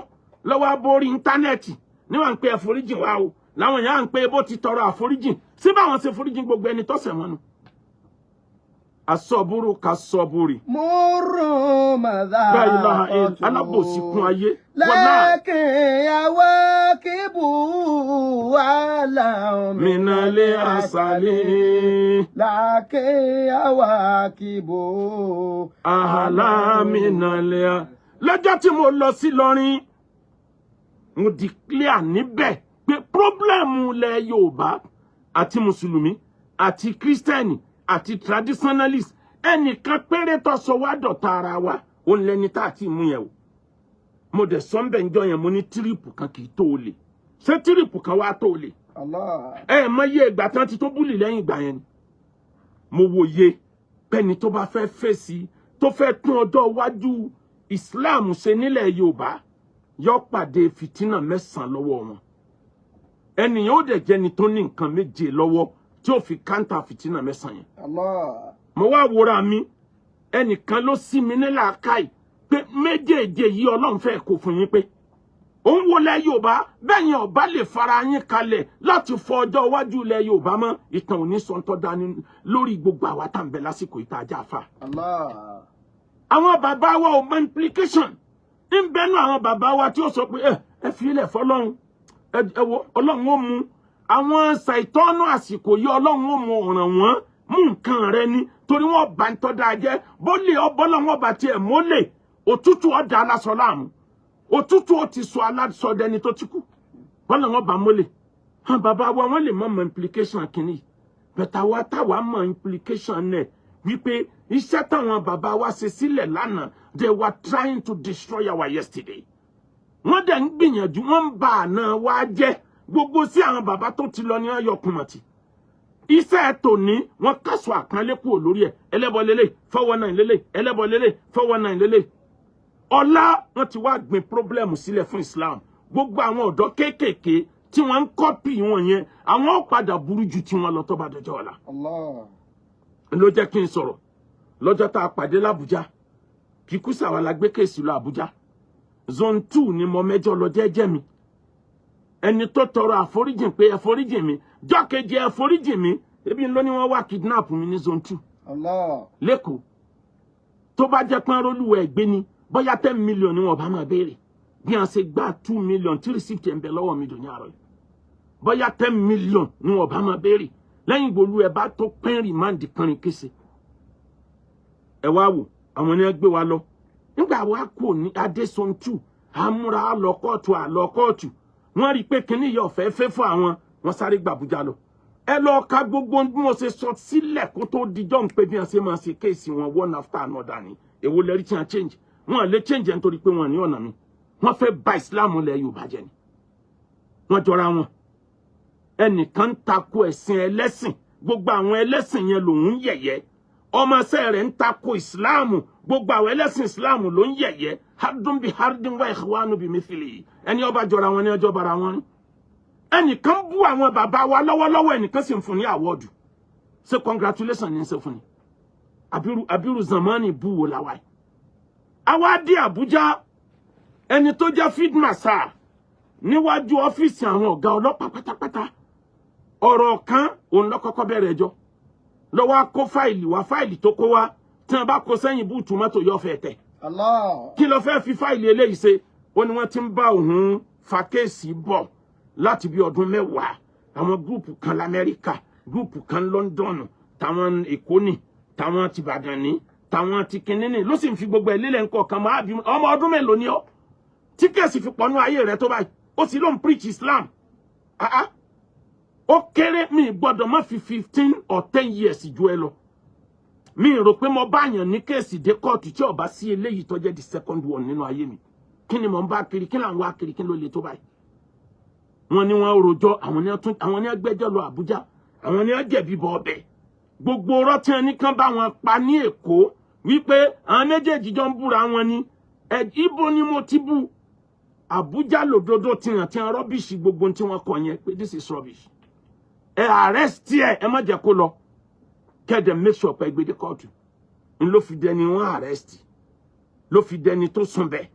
lọ́wọ́ aborí íńtánẹ́ẹ̀tì níwọ̀n ń pè àforíjì wá o. Làwọn èèyàn à ń pè bó ti tọrọ àforíjì sí, báwọn ṣe foríjì gbogbo ẹni tó ṣẹ̀ wọ́n nu. Asọ́búrú ka sọ́búrì. مر La ilaha illa مذاقته alábòsí kún ayé. Wọ́lá لكن يواكبه أعلى من minale العسل asali. لكن يواكبه Àhàlà minale a. Lọ́jọ́ tí mo lọ sí Ìlọrin, mo declare níbẹ̀ pé problem ilẹ̀ Yorùbá àti Mùsùlùmí àti Kírísítẹ́nì àti traditionalist, ẹnìkan péré tó sọ wá dọ̀tá ara wa, òun lẹni tá a ti mú yẹn o. Mo dẹ̀ sọ ń bẹ̀ ń jọ yẹn, mo ní trip kan kì í tó o lè. Ṣé trip kan wá tó o lè? Allah. Ẹ mọ iye ìgbà tán ti tó bully lẹ́yìn ìgbà yẹn ni. Mo wòye pẹ́ni tó bá fẹ́ fèsì, tó fẹ́ tún ọjọ́ iwájú Islam ṣe nílẹ̀ Yorùbá, yọ pàdé fìtínà 9 lọ́wọ́ wọn. Ẹnìyàn ó dẹ̀ jẹ́ni tó ní nǹkan 7 lọ́wọ́ tí ó fi counter fìtínà 9 yẹn. Allah. Mo wá wòra mi, ẹnìkan ló sí mi ní làákàyè pé méjèèjì yìí Ọlọ́run fẹ́ kó fún yín, pé òun wo lẹ Yorùbá bẹ́ẹ̀ yẹn ọba lè fara yín kalẹ̀ láti fọ ọjọ́ iwájú ilẹ̀ Yorùbá mọ́. Ìtàn òní sọ ń tọ́ dání lórí gbogbo àwa tá à ń bẹ lásìkò ìta ajá fa. Allah. Àwọn bàbá wa ò mọ implication ń bẹnu. Àwọn bàbá wa tí ó sọ pé ẹ fi ilẹ̀ fọlọ́run, ẹ wo, Ọlọ́run ó mú àwọn ṣàìtọ́nù àsìkò yìí, Ọlọ́run ó mú ọ̀ràn wọn mú nǹkan rẹ ni, torí wọn bá ń tọ́ da jẹ́ bólè ọbọ́lọ́wọ́n ọba tiẹ̀ mólè. Òtútù ọ̀dà aláṣọ láàmú, òtútù ó ti sọ aláṣọ dẹni tó ti kú bọ́lọ́wọ́n bá mólè. Hàn bàbá wa, wọ́n lè mọ̀ mọ̀ implication kìíní, bẹ̀tà wa táwa mọ̀ implication náà wípé iṣẹ́ táwọn bàbá wa ṣe sílẹ̀ lánàá, they were trying to destroy our yesterday. Wọ́n dẹ̀ ń gbìyànjú, wọ́n ń ba àná wa jẹ́. Gbogbo sí àwọn bàbá tó ti lọ ní ọyọkùnmọ̀tì, iṣẹ́ tòní wọ́n kásọ àpọ́nlé kúrò lórí ẹ̀. Ẹlẹ́bọ lélẹ̀, 419 lélẹ̀, ẹlẹ́bọ lélẹ̀, 419 lélẹ̀. Ọlá wọ́n ti wá gbin problem sílẹ̀ fún Islam. Gbogbo àwọn ọ̀dọ́ kéékèèké tí wọ́n ń copy wọn yẹn, àwọn ó padà burú ju tí wọ́n lọ tó bá dọjọ́ ọ̀la. Allah. Ló jẹ́ kí n sọ̀rọ̀ lọ́jọ́ tá a pàdé l'Àbújá. Kíkú sàwọn la gbé case lọ Àbújá. Zone 2 ni mo mẹ́jọ lọ jẹ́jẹ́ mi. Ẹni tó tọrọ àforíjìn pé ẹ foríjìn mi jọ́ kejì, ẹ foríjìn mi, ebi ló ní wọ́n wá kidnap mi ní zone 2 Allah. lẹ́kọ̀ọ́. Tó bá jẹ́ pọ́n rólùwẹ̀ ẹ̀gbẹ́ ni, bóyá 10 million ni wọ́n bá máa béèrè bí wọ́n ṣe gba 2 million tí receipt ẹ̀ ń bẹ lọ́wọ́ mi dùn ní àárọ̀ yìí. Bóyá 10 million ni wọ́n bá máa béèrè lẹ́yìn ìgbòlú ẹ̀ bá tó pín remand kánrin kése. Ẹ wá wò, àwọn ni wọ́n gbé wa lọ nígbà wa kò ní adé zone 2, àmúra lọ kóòtù, àlọ kóòtù. Wọ́n rí i pé kinní yìí ọ̀fẹ́ fẹ́ fún àwọn, wọ́n sáré gbàbújá lọ. Ẹ lọ ka gbogbo bí wọ́n ṣe sọ sílẹ̀ kó tó dijọ́ ń pé bí wọ́n ṣe máa ṣe case wọn one after another ni. Èwo lẹ́rí tí wọ́n change? Wọ́n lè change ẹ̀ nítorí pé wọ́n ní ọ̀nà mi. Wọ́n fẹ́ bà Ìsìláàmù lẹ̀ Yorùbá jẹ́ ni. Wọ́n jọra wọn. Ẹnìkan ń tako ẹ̀sìn ẹlẹ́sìn, gbogbo àwọn ẹlẹ́sìn yẹn lòun ń yẹ̀yẹ́. Ọmọọṣẹ́ rẹ̀ ń tako Ìsìláàmù, gbogbo àwọn ẹlẹ́sìn Ìsìláàmù ló ń yẹ̀yẹ́. Hardun bi hardin wa ikhwanu bi mithli. Ẹni ọba jọra wọn ní ọjọ́ bara wọn rí. Ẹnìkan bú àwọn bàbá wa lọ́wọ́lọ́wọ́, ẹnìkan sì ń fún ní award. Ṣé congratulation ní í ṣe fún ni? Abiru abiru zamani bú wo la wáyé? Àwa dé Àbújá. Ẹni tó jẹ́ field marshal níwájú ọ́fíìsì àwọn ọ̀gá ọlọ́pàá pátápátá, ọ̀rọ̀ kan òun ló kọ́kọ́ bẹ̀rẹ̀ ẹjọ́ lọ́wọ́. Kó fáìlì wá, fáìlì tó kó wá, tí wọ́n bá kó sẹ́yìn boot mọ́tò yóò fẹ́ tẹ̀. Allah. Kí ló fẹ́ fi fáìlì eléyìí ṣe? Ó ní wọ́n ti ń bá òun fa case bọ̀ láti bí ọdún 10. Àwọn group kan lamẹ́ríkà, group kan London, táwọn Èkó ní, táwọn tìbàdàn ní, táwọn ti kínní ní, ló sì ń fi gbogbo ẹ̀ lélẹ̀ ńkọ̀ kan. Máa bí ọmọ ọdún mélòó ni ọ́ tí case fi pọ̀nú ayé rẹ̀ tó báyìí? Ó sì ló ń preach Islam. Ah ah, ó kéré mi gbọ́dọ̀ má fi 15 or 10 years ju ẹ lọ. Mi rò pé mo bá yàn ní case dé kóòtù tí ó bá sí eléyìí tó jẹ́ the second one nínú ayé mi. Kí ni mò ń bá kiri? Kí là ń wá kiri? Kí ló le tó báyìí? Wọ́n ní wọ́n rojọ́, àwọn ní tún, àwọn ní gbẹ́jọ́ lọ Àbújá, àwọn ní jẹ̀bi bọ ọbẹ̀. Gbogbo ọ̀rọ̀ tí wọ́n ní kán bá wọn pa ní Èkó wípé àwọn méjèèjì jọ ń búra wọn ni ẹ. Ibo ni mo ti bú? Àbújá lòdodo ti hàn tí wọ́n rubbish gbogbo tí wọ́n kọ yẹn pé this is rubbish. Ẹ arrest ẹ, ẹ má jẹ́ kó lọ, kẹ́dẹ̀ make sure pé gbé dé kóòtù. Ń ló fi dẹni wọ́n arrest, ló fi dẹni tó sùn bẹ́ẹ̀.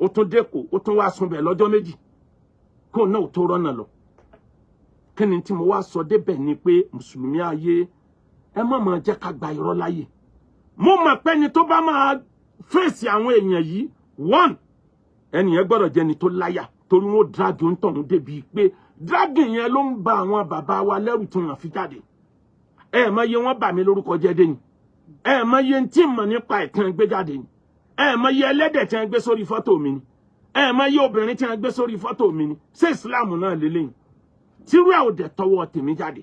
Ó tún dẹ́kọ̀, ó tún wá sùn bẹ́ẹ̀ lọ́jọ́ 2 kó náà tó rọ́nà lọ. Kí ni tí mo wá sọ débẹ̀ ni pé mùsùlùmí ayé, ẹ má máa jẹ́ ká gba irọ́ láyè. Mo mọ̀ pé ẹni tó bá máa fèsì àwọn èèyàn yìí, one, ẹnìyẹn gbọ́dọ̀ jẹ́ ẹni tó láyà, torí wọn ó drag ń tọ̀hún débi pé dragging yẹn ló ń ba àwọn bàbá wa lẹ́rù tí wọ́n fi jáde. Ẹ mọ iye wọn bà mí lórúkọ jẹ́ dé ni, ẹ mọ iye tí ń mọ̀ nípa ìtàn gbé jáde ni, ẹ mọ iye ẹlẹ́dẹ̀ tí wọ́n gbé sórí fọ́tò mi ni, ẹ mọ iye obìnrin tí wọ́n gbé sórí fọ́tò mi ni. Ṣé Ìsìláàmù náà lélẹ́yìn tírú ẹ̀ ò dẹ̀ tọwọ́ tèmi jáde?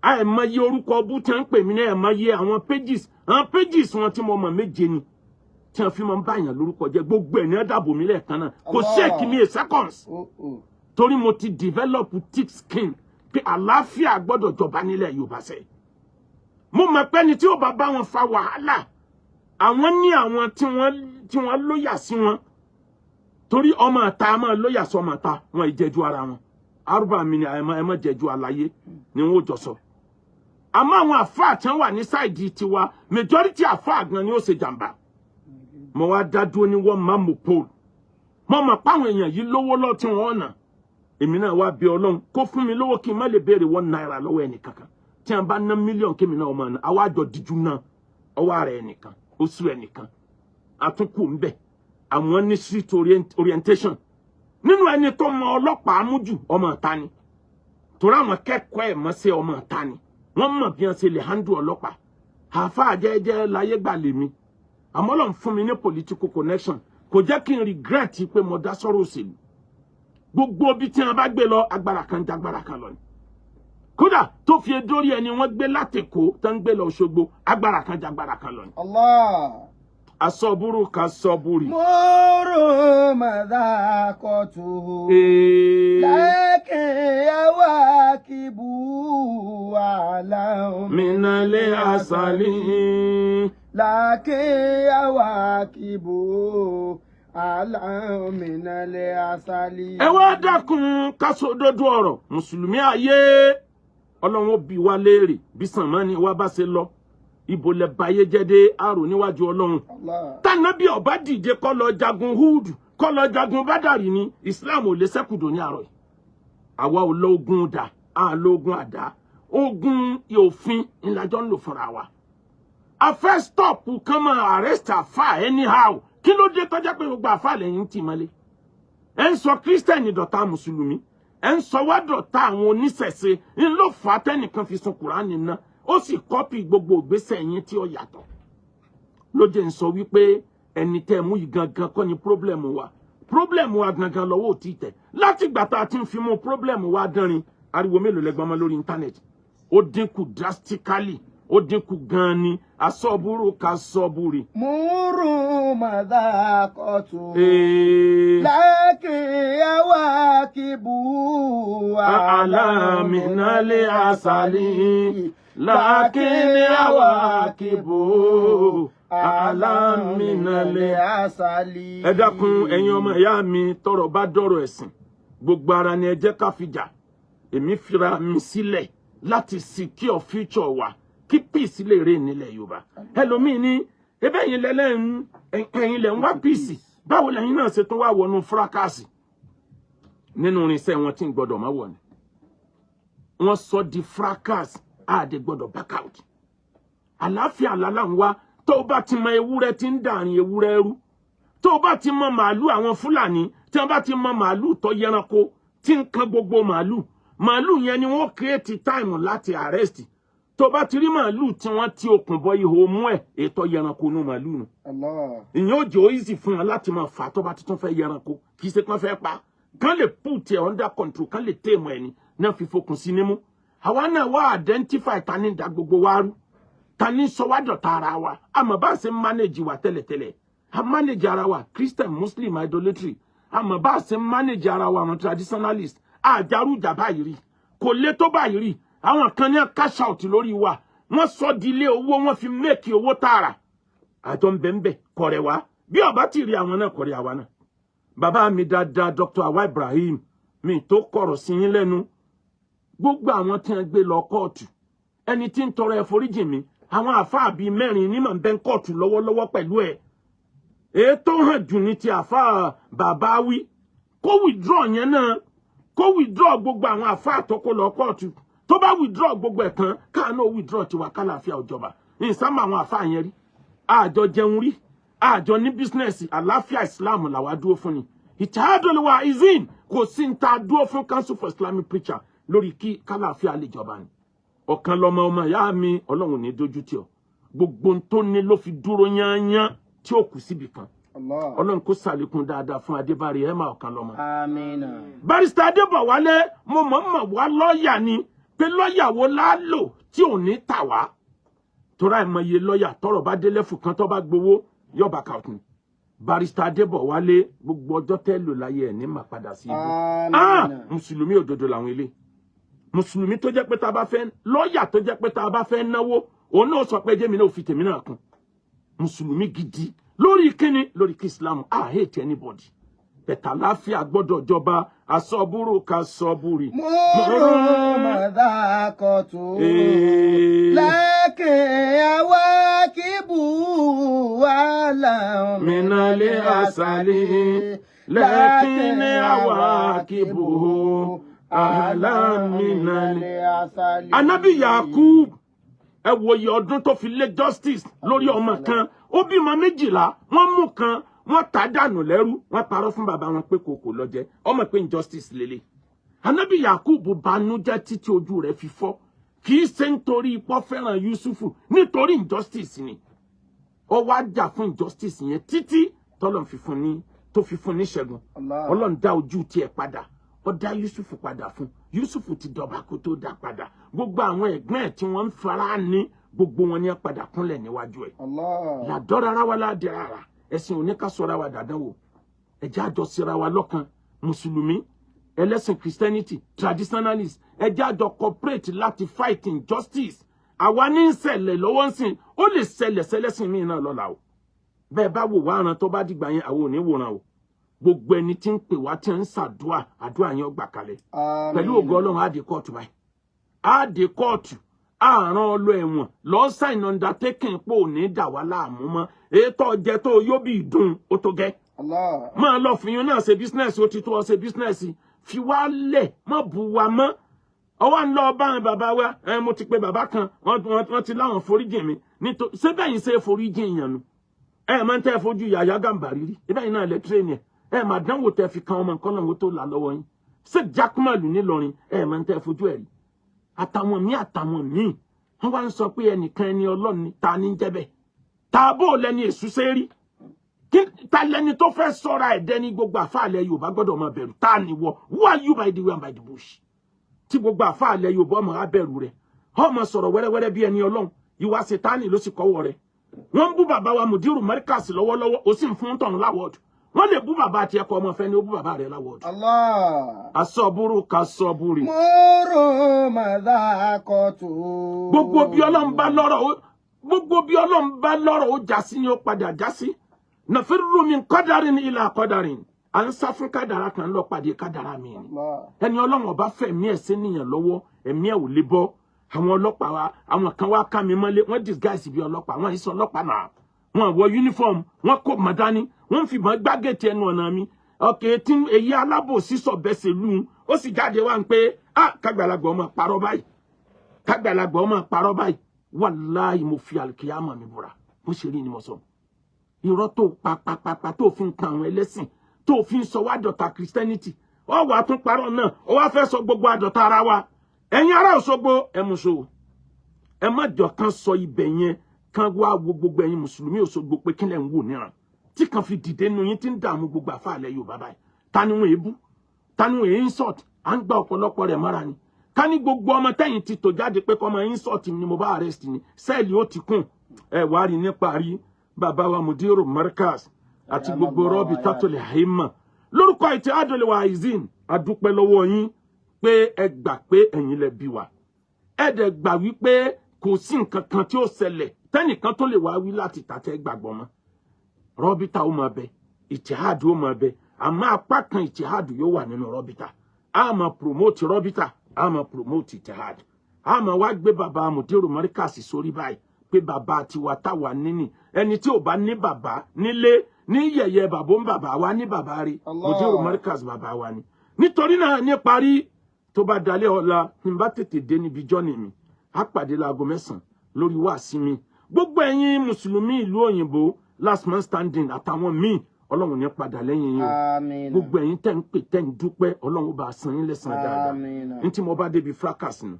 Ẹ mọ iye orúkọ bú tí wọ́n ń pè mí ní, ẹ mọ iye àwọn pages wọn tí mo mọ̀ méje ni tí wọ́n fi máa ń báyàn lórúkọ jẹ́. Gbogbo ẹ̀ ní ẹ dàbò mí lẹ́ẹ̀kan náà, kò shake mi a seconds, Oh, oh. torí mo ti develop thick skin pé àlàáfíà gbọ́dọ̀ jọba nílẹ̀ Yorùbá sẹ́. Mo mọ̀ pé ẹni tí ó bá bá wọn fa wàhálà, àwọn ní àwọn tí wọ́n loyal sí wọn, torí ọmọ àta máa loyal sí ọmọ àta wọn ìjẹ́jú ara wọn. Arúgbó mi ni ẹ má jẹ́jú àlàyé ni wọ́n ó jọ sọ. Àmọ́ àwọn àfáà tí wọ́n wà ní side tiwa, majority àfáà gan ni ó ṣe jàǹbá. Mo wá dá dúró ní wọ́n má mo pole. Mo mọ̀ páwọn èèyàn yìí lówó lọ tí wọ́n nà. Èmi náà wá bí Ọlọ́run kó fún mi lówó kí n má lè béèrè ₦1 lọ́wọ́ ẹnì kankan. Tí wọ́n bá ná mílíọ̀nù, kémi náà ọmọ náà àwa àjọ díjú náà ọwọ́ ara ẹnìkan, oṣù ẹnìkan àtúnkù ń bẹ̀. Àwọn ní street orientation nínú ẹni tó mọ ọlọ́pàá mú jù, ọmọ ìta ni, torí àwọn kẹ́kọ̀ọ́ ẹ̀ mọ́sẹ́ ọmọ ìta ni. Wọ́n mọ̀ bí wọ́n ṣe lè handle ọlọ́pàá. Àáfàá jẹ́jẹ́ láyé gbà lèmi, àmọ́ Ọlọ́run fún mi ní political connection, kò jẹ́ kí n regret pé mo dá sọ́rọ̀ òṣèlú. Gbogbo ibi tí wọ́n bá gbé lọ, agbára kan jágbára kan lọ ni. Kódà tó fi dórí ẹni wọ́n gbé látẹ̀kọ́ tó ń gbé lọ Òṣogbo, agbára kan jágbára kan lọ ni. Allah. Asọ́búrú ka sọ́búrì. مر مذاقته لكن عواقبه أحلى من العسل. لكن عواقبه أحلى من العسل. Ẹ wá dákun, ká sọ òdodo ọ̀rọ̀. Mùsùlùmí ayé, Ọlọ́run ó bi wá léèrè bí sànmọ́ni wa bá ṣe lọ. Ibo lẹ báyé jẹ́ dé àrò níwájú Ọlọ́run? Allah. Tànàbí ọba dìde kó lọ jagun Húdù, kó lọ jagun Bádàrí ni, Islam ò lè ṣẹ́kùdò ní àárọ̀ yìí. Àwa ò lọ ogun dà, á lọ ogun àdá, ogun òfin ńlájọ́ ń lò fúnra wa. A fẹ́ stop kán máa arrest àfà anyhow. Kí ló dé tọ́jà pé gbogbo àfà lẹ́yìn tì mọ́lé? Ẹ ń sọ Kírísítẹ̀nì dọ̀tá mùsùlùmí, ẹ ń sọ wá dọ̀tá àwọn oníṣẹ̀ṣe. Ń ló fà á tẹ́nìkan fi sun Kùránì náà, ó sì copy gbogbo ìgbésẹ̀ yín tí ó yàtọ̀. Ló jẹ́ ń sọ wípé ẹni tẹ́ ẹ mú yìí gangan kọ́ ni problem wa. Problem wa gangan lọ́wọ́ ò tí ì tẹ̀. Láti ìgbà tá a ti ń fi mú problem wa dánrin, ariwo mélòó lẹ́gbọ́n mọ́ lórí íńtánẹ́ẹ̀tì? Ó dínkù drastically, ó dínkù gan-an ni. Asọ́búrú ká sọ́búrì. مر مذاقته Ee. لكن عواقبه أحلى من العسل، لكن عواقبه أحلى من العسل. Ẹ dákun, ẹ̀yin ọmọ ìyá mi, tọ́rọ̀ bá dọ̀rọ̀ ẹ̀sìn, gbogbo ara ni ẹ jẹ́ ká fi jà. Èmi fira mi sílẹ̀ láti secure future wa, kí peace lè rè nílẹ̀ Yorùbá. Ẹlòmíín ní ebe ẹ̀yin lẹ́lẹ́yìn, ẹ̀yin lẹ̀ ń wá peace, báwo lẹ́yìn náà ṣe tún wá wọnú fracas? Nínú irinṣẹ́ wọn tí ń gbọ́dọ̀ má wọ̀ ni wọ́n sọ di fracas. Àdè gbọ́dọ̀ back out. Àlàáfíà lálá ń wá. Tó o bá ti mọ ewúrẹ́ tí ń dàrin ewúrẹ́ rú, tó o bá ti mọ màálù àwọn Fúlàní, tí wọ́n bá ti mọ màálù tó yẹranko tí ń kan gbogbo màálù, màálù yẹn ni wọ́n create time láti arrest. Tó o bá ti rí màálù tí wọ́n ti okùn bọ ihò mú ẹ̀, ètò yẹranko nù màálù nù. Allah. Ìyẹn ò jẹ́ ó easy fún wọn láti máa fà á. Tó bá ti tún fẹ́ yẹranko, kì í ṣe kán fẹ́ pa, kán lè put ẹ̀ under control, kán lè tame ẹ̀ ní náà fi fokùn sí nímú. Àwa náà wá identify ta ní da gbogbo wa rú, ta ní sọ wá dọ̀tá ara wa. Àmọ́ bá a ṣe ń manage wa tẹ́lẹ̀tẹ́lẹ̀, a manage ara wa, Christian, Muslim, idolatry. Àmọ́ bá a ṣe ń manage ara wa, àwọn traditionalist àjàrújà báyìí rí, kò lè tó báyìí rí. Àwọn kan ní cash out lórí wa, wọ́n sọ di ilé owó, wọ́n fi make owó tààrà. Àjọ ń bẹ ń bẹ kọ̀rẹ̀ wá bí ọba ti rí àwọn náà kọ̀rẹ̀ àwa náà. Bàbá mi dáadáa, Dr. Awa Ibrahim, mi tó kọ̀rọ̀ sí yín lẹ́nu. Gbogbo àwọn tí wọ́n gbé lọ kóòtù, ẹni tí ń tọrọ ẹforíjì mi, àwọn àáfàá bíi mẹ́rin ní màá ń bẹ́ ń kóòtù lọ́wọ́lọ́wọ́ pẹ̀lú ẹ̀. Èyí tó hàn jù ní ti àáfàá bàbá wí kó withdraw yẹn náà, kó withdraw gbogbo àwọn àáfàá tó kó lọ kóòtù. Tó bá withdraw gbogbo ẹ̀ tán, káàánú withdraw tiwa, kálàáfíà òjọba. Ìsámà àwọn àfáà yẹn rí, àjọ jẹun rí, àjọ ní business. Àláfíà Islam làwa dúró fún ni. Ittihadul Wa'izin kò sí ń ta dúró fún. Council for Islamic Preacher lórí kí kálàáfíà lè jọba ni. Ọ̀kan lọmọ ọmọ ìyá mi, Ọlọ́run ní dójú tì ọ́. Gbogbo ohun tó ní ló fi dúró yányán tí ó kù síbì kan. Allah. Ọlọ́run kó sàlékún dáadáa fún Adébárí ẹ̀ máa ọ̀kan lọ́mọ. Amina. Barrister Adébọ̀wálé, mo mọ̀ mọ̀ wá lọ́ọ̀yà ni pé lọ́ọ̀yà wo la lò tí ò ní tà wá, torí àìmọye lọ́ọ̀yà tọ́rọ̀ bá dé lẹ́fù kan, tó bá gbowó yóò back out ni. Barrister Adébọ̀wálé, gbogbo ọjọ́ tẹ́ lò láyé ẹ̀ ní mà padà sí ibú. Ah, Amina. mùsùlùmí òdodo làwọn ilé, mùsùlùmí tó jẹ́ pé tá a bá fẹ́ lọ́ọ̀yà, tó jẹ́ pé tá a bá fẹ́ náwó, òun náà sọ pé jẹ́mi náà fi tèmi náà kún. Mùsùlùmí gidi lórí kíni? Lórí kí Islam. I hate anybody, bẹ̀tà láfíà gbọ́dọ̀ jọba. Asọ́búrú ká sọ́búrì. Múrù mọ̀dákọ̀tù. Ee. لكن عواقبه أحلى من العسل، لكن عواقبه أحلى من العسل. Anabi Yakub, ẹ wo iye ọdún tó fi lé justice lórí ọmọ kan. Ó bímọ 12, wọ́n mú kan, wọ́n tà dànù lẹ́rú, wọ́n parọ́ fún bàbá wọn pé kò lọ jẹ ọmọ, pé injustice lélẹ̀. Anabi Yakub banújẹ́ títí ojú rẹ̀ fi fọ́. Kì í ṣe nítorí ipò fẹ́ràn Yusufu, nítorí injustice ni. Ó wá jà fún injustice yẹn títí tọ́lọ́run fi fún ní, tó fi fún ní ṣẹ́gun. Allah. Ọlọ́run dá ojú tiẹ̀ padà, ó dá Yusufu padà fún. Yusufu ti dọba kó tó dá padà. Gbogbo àwọn ẹ̀gbọ́n ẹ̀ tí wọ́n ń fara ní, gbogbo wọn ní ẹ padà kúnlẹ̀ níwájú ẹ̀. Allah. Làdọ́ rárá wa ládìí rárá. Ẹ̀sìn òní ká sọra wa dàdánwò. Ẹ̀jẹ̀ àjọ síra wa lọ́kan. Mùsùlùmí, ẹlẹ́sìn Christianity, traditionalist, ẹ̀jẹ̀ àjọ cooperate láti fight injustice. Àwa ní ń ṣẹlẹ̀ lọ́wọ́ ń sìn, ó lè ṣẹlẹ̀ sẹlẹ́sìn míì náà lọ́la o. Bẹ́ẹ̀ bá wò wá ran, tó bá dìgbà yẹn, àwọn ò ní wòran o. Gbogbo ẹni tí ń pè wá, tí ń ṣàdúà, àdúà yẹn ó gbà kalẹ̀. Àmín. Pẹ̀lú ògo Ọlọ́run, á dé kóòtù báyìí, á dé kóòtù, àrùn ọlọ ẹ̀wọ̀n lọ sign undertaking pò ní dà wá láàmú mọ́. Ètò ọjẹ tó yó bí ìdùn ó tó gẹ́. Allah. Máa lọ fìyún náà ṣe business, ó ti tó ọ ṣe business. Fi wá lẹ̀, má bu wa mọ́. Ọwọ́ ń lọ bá àwọn bàbá wa. Ẹ mo ti pe bàbá kan, wọ́n ti láwọn foríjì mi. Nítorí ṣé bẹ́yìn ṣe foríjì èèyàn nu? Ẹ máa ń tẹ́ fojú Yàyà Gàmbàrí rí ibẹ̀ yìí náà lẹ train ẹ̀. Ẹ máa dánwò tẹ́ fi kan ọmọ nǹkan náà tó là lọ́wọ́ yín. Ṣé Jákúmọ̀lù nílọrin, ẹ máa ń tẹ́ fojú ẹ̀ rí. Àtàwọn míì, àtàwọn míì, wọ́n wá ń sọ pé ẹnìkan ẹni Ọlọ́run ni. Ta ní jẹ́ bẹ́ẹ̀? Ta bó lẹni èṣù ṣe rí? Kí ta lẹni tó fẹ́ sọ́ra ẹ̀dẹ́ ní gbogbo àfáàlẹ̀ Yorùbá gbọ́dọ̀ máa bẹ̀rù? Ta ni wọ? Who are you by the way and by the bush tí gbogbo àfáàlẹ̀ Yorùbá ọmọ á bẹ̀rù rẹ̀? Ọmọ sọ̀rọ̀ wẹ́rẹ́wẹ́rẹ́ bí ẹni Ọlọ́run, ìwà ṣètánì ló sì kọ́wọ́ rẹ̀. Wọ́n ń bú bàbá wa Mùdírù Mẹ́ríkàsì lọ́wọ́lọ́wọ́, ó sì ń fún tọ̀hún l'award. Wọ́n lè bú bàbá àti ẹ̀kọ́ ọmọ fẹ́ ni ó bú bàbá rẹ̀ l'award. Allah. Asọ́búrú ka sọ́búrì. Múrù mọ̀dákọ̀tù. Gbogbo bí Ọlọ́run bá lọ́rọ̀ ó já sí ni ó padà já sí. نفر من قدر إلى قدر. À ń sá fún kádàrá kan lọ pàdé kádàrá mi ni. Allah. Ẹni Ọlọ́run ọba fẹ̀mí ẹ̀ sí níyàn lọ́wọ́, ẹ̀mí ẹ̀ ò lè bọ́. Àwọn ọlọ́pàá wa, àwọn kan wá ká mi mọ́lé, wọ́n disguise bí ọlọ́pàá, wọ́n ìsọ ọlọ́pàá náà, wọ́n wọ uniform, wọ́n kó mọ́ dání, wọ́n fìbọn gbá gate ẹnu ọ̀nà mi. Ọkẹ́ tí èyí alábòsí sọ̀bẹ́sẹ̀ lù ú, ó sì jáde wá ń pé, ah, kágbàlagbà ọmọ parọ́ báyìí, kágbàlagbà ọmọ parọ́ báyìí. Wàláhì, mo fi àlùkìyámà mi búra, bó ṣe rí ni mo sọ. Irọ́ tó pa tó fi ń kan àwọn ẹlẹ́sìn, tó fi ń sọ wá dọ̀tá Christianity, ọ wà tún parọ́ náà, ó wá fẹ́ sọ gbogbo àdọ̀tá ara wa. Ẹ̀yin ará Òṣogbo, ẹ mú so, ẹ má jọ kán sọ ibẹ̀ yẹn kán wá wo gbogbo ẹ̀yin mùsùlùmí Òṣogbo pé kílẹ̀ ń wò níran tí kan fi dìde nu yín tí ń dààmú gbogbo àfàlẹ́ Yorùbá báyìí. Ta ni wọn èébú? Ta ni wọn èé insult? À ń gba ọ̀pọ̀lọpọ̀ rẹ̀ mọ́ra ni. Ká ní gbogbo ọmọ tẹ́yìn ti tò jáde pé kọ́mọ insult ni mo bá arrest ni, cell ó ti kún. Ẹ wá rí nípa rí bàbá wa Mudiru Markaz àti gbogbo rọ́bì tátòlẹ̀ àìmọ̀ lórúkọ Ittihadul Waizin, adúpẹ́ lọ́wọ́ yín pé ẹ gbà pé ẹ̀yin lẹ bí wa. Ẹ dẹ̀ gbà wípé kò sí nǹkan kan tí ó ṣẹlẹ̀ tẹ́nìkan tó lè wá wí láti tàtẹ́ gbàgbọ́ mọ́. Rọ́bìtà ó máa bẹ, Ittihad ó máa bẹ, àmọ́ apá kan Ittihad yóò wà nínú rọ́bìtà. A máa promote rọ́bìtà, a máa promote Ittihad. A máa wá gbé bàbá Mudiru Markaz sórí báyìí pé bàbá tiwa táwa níní. Ẹni tí ò bá ní bàbá nílé ní yẹ̀yẹ́ bàbá ń bàbá wa ní bàbá rí. Allah. Mudiru Markaz bàbá wa ni. Nítorí náà, ní parí, tó bá dalẹ́ ọ̀la, n bá tètè dé níbi jọ́nì mi, á pàdé láago 9 lórí wáàsí mi. Gbogbo ẹ̀yin mùsùlùmí ìlú òyìnbó, last man standing àtàwọn míì, Ọlọ́run ní padà lẹ́yìn yín o. Àmín. Gbogbo ẹ̀yin tẹ́ ń pè, tẹ́ ń dúpẹ́, Ọlọ́run bá san yín lẹ́san dáadáa. Àmín. Ní tí mo bá débi fracas nù,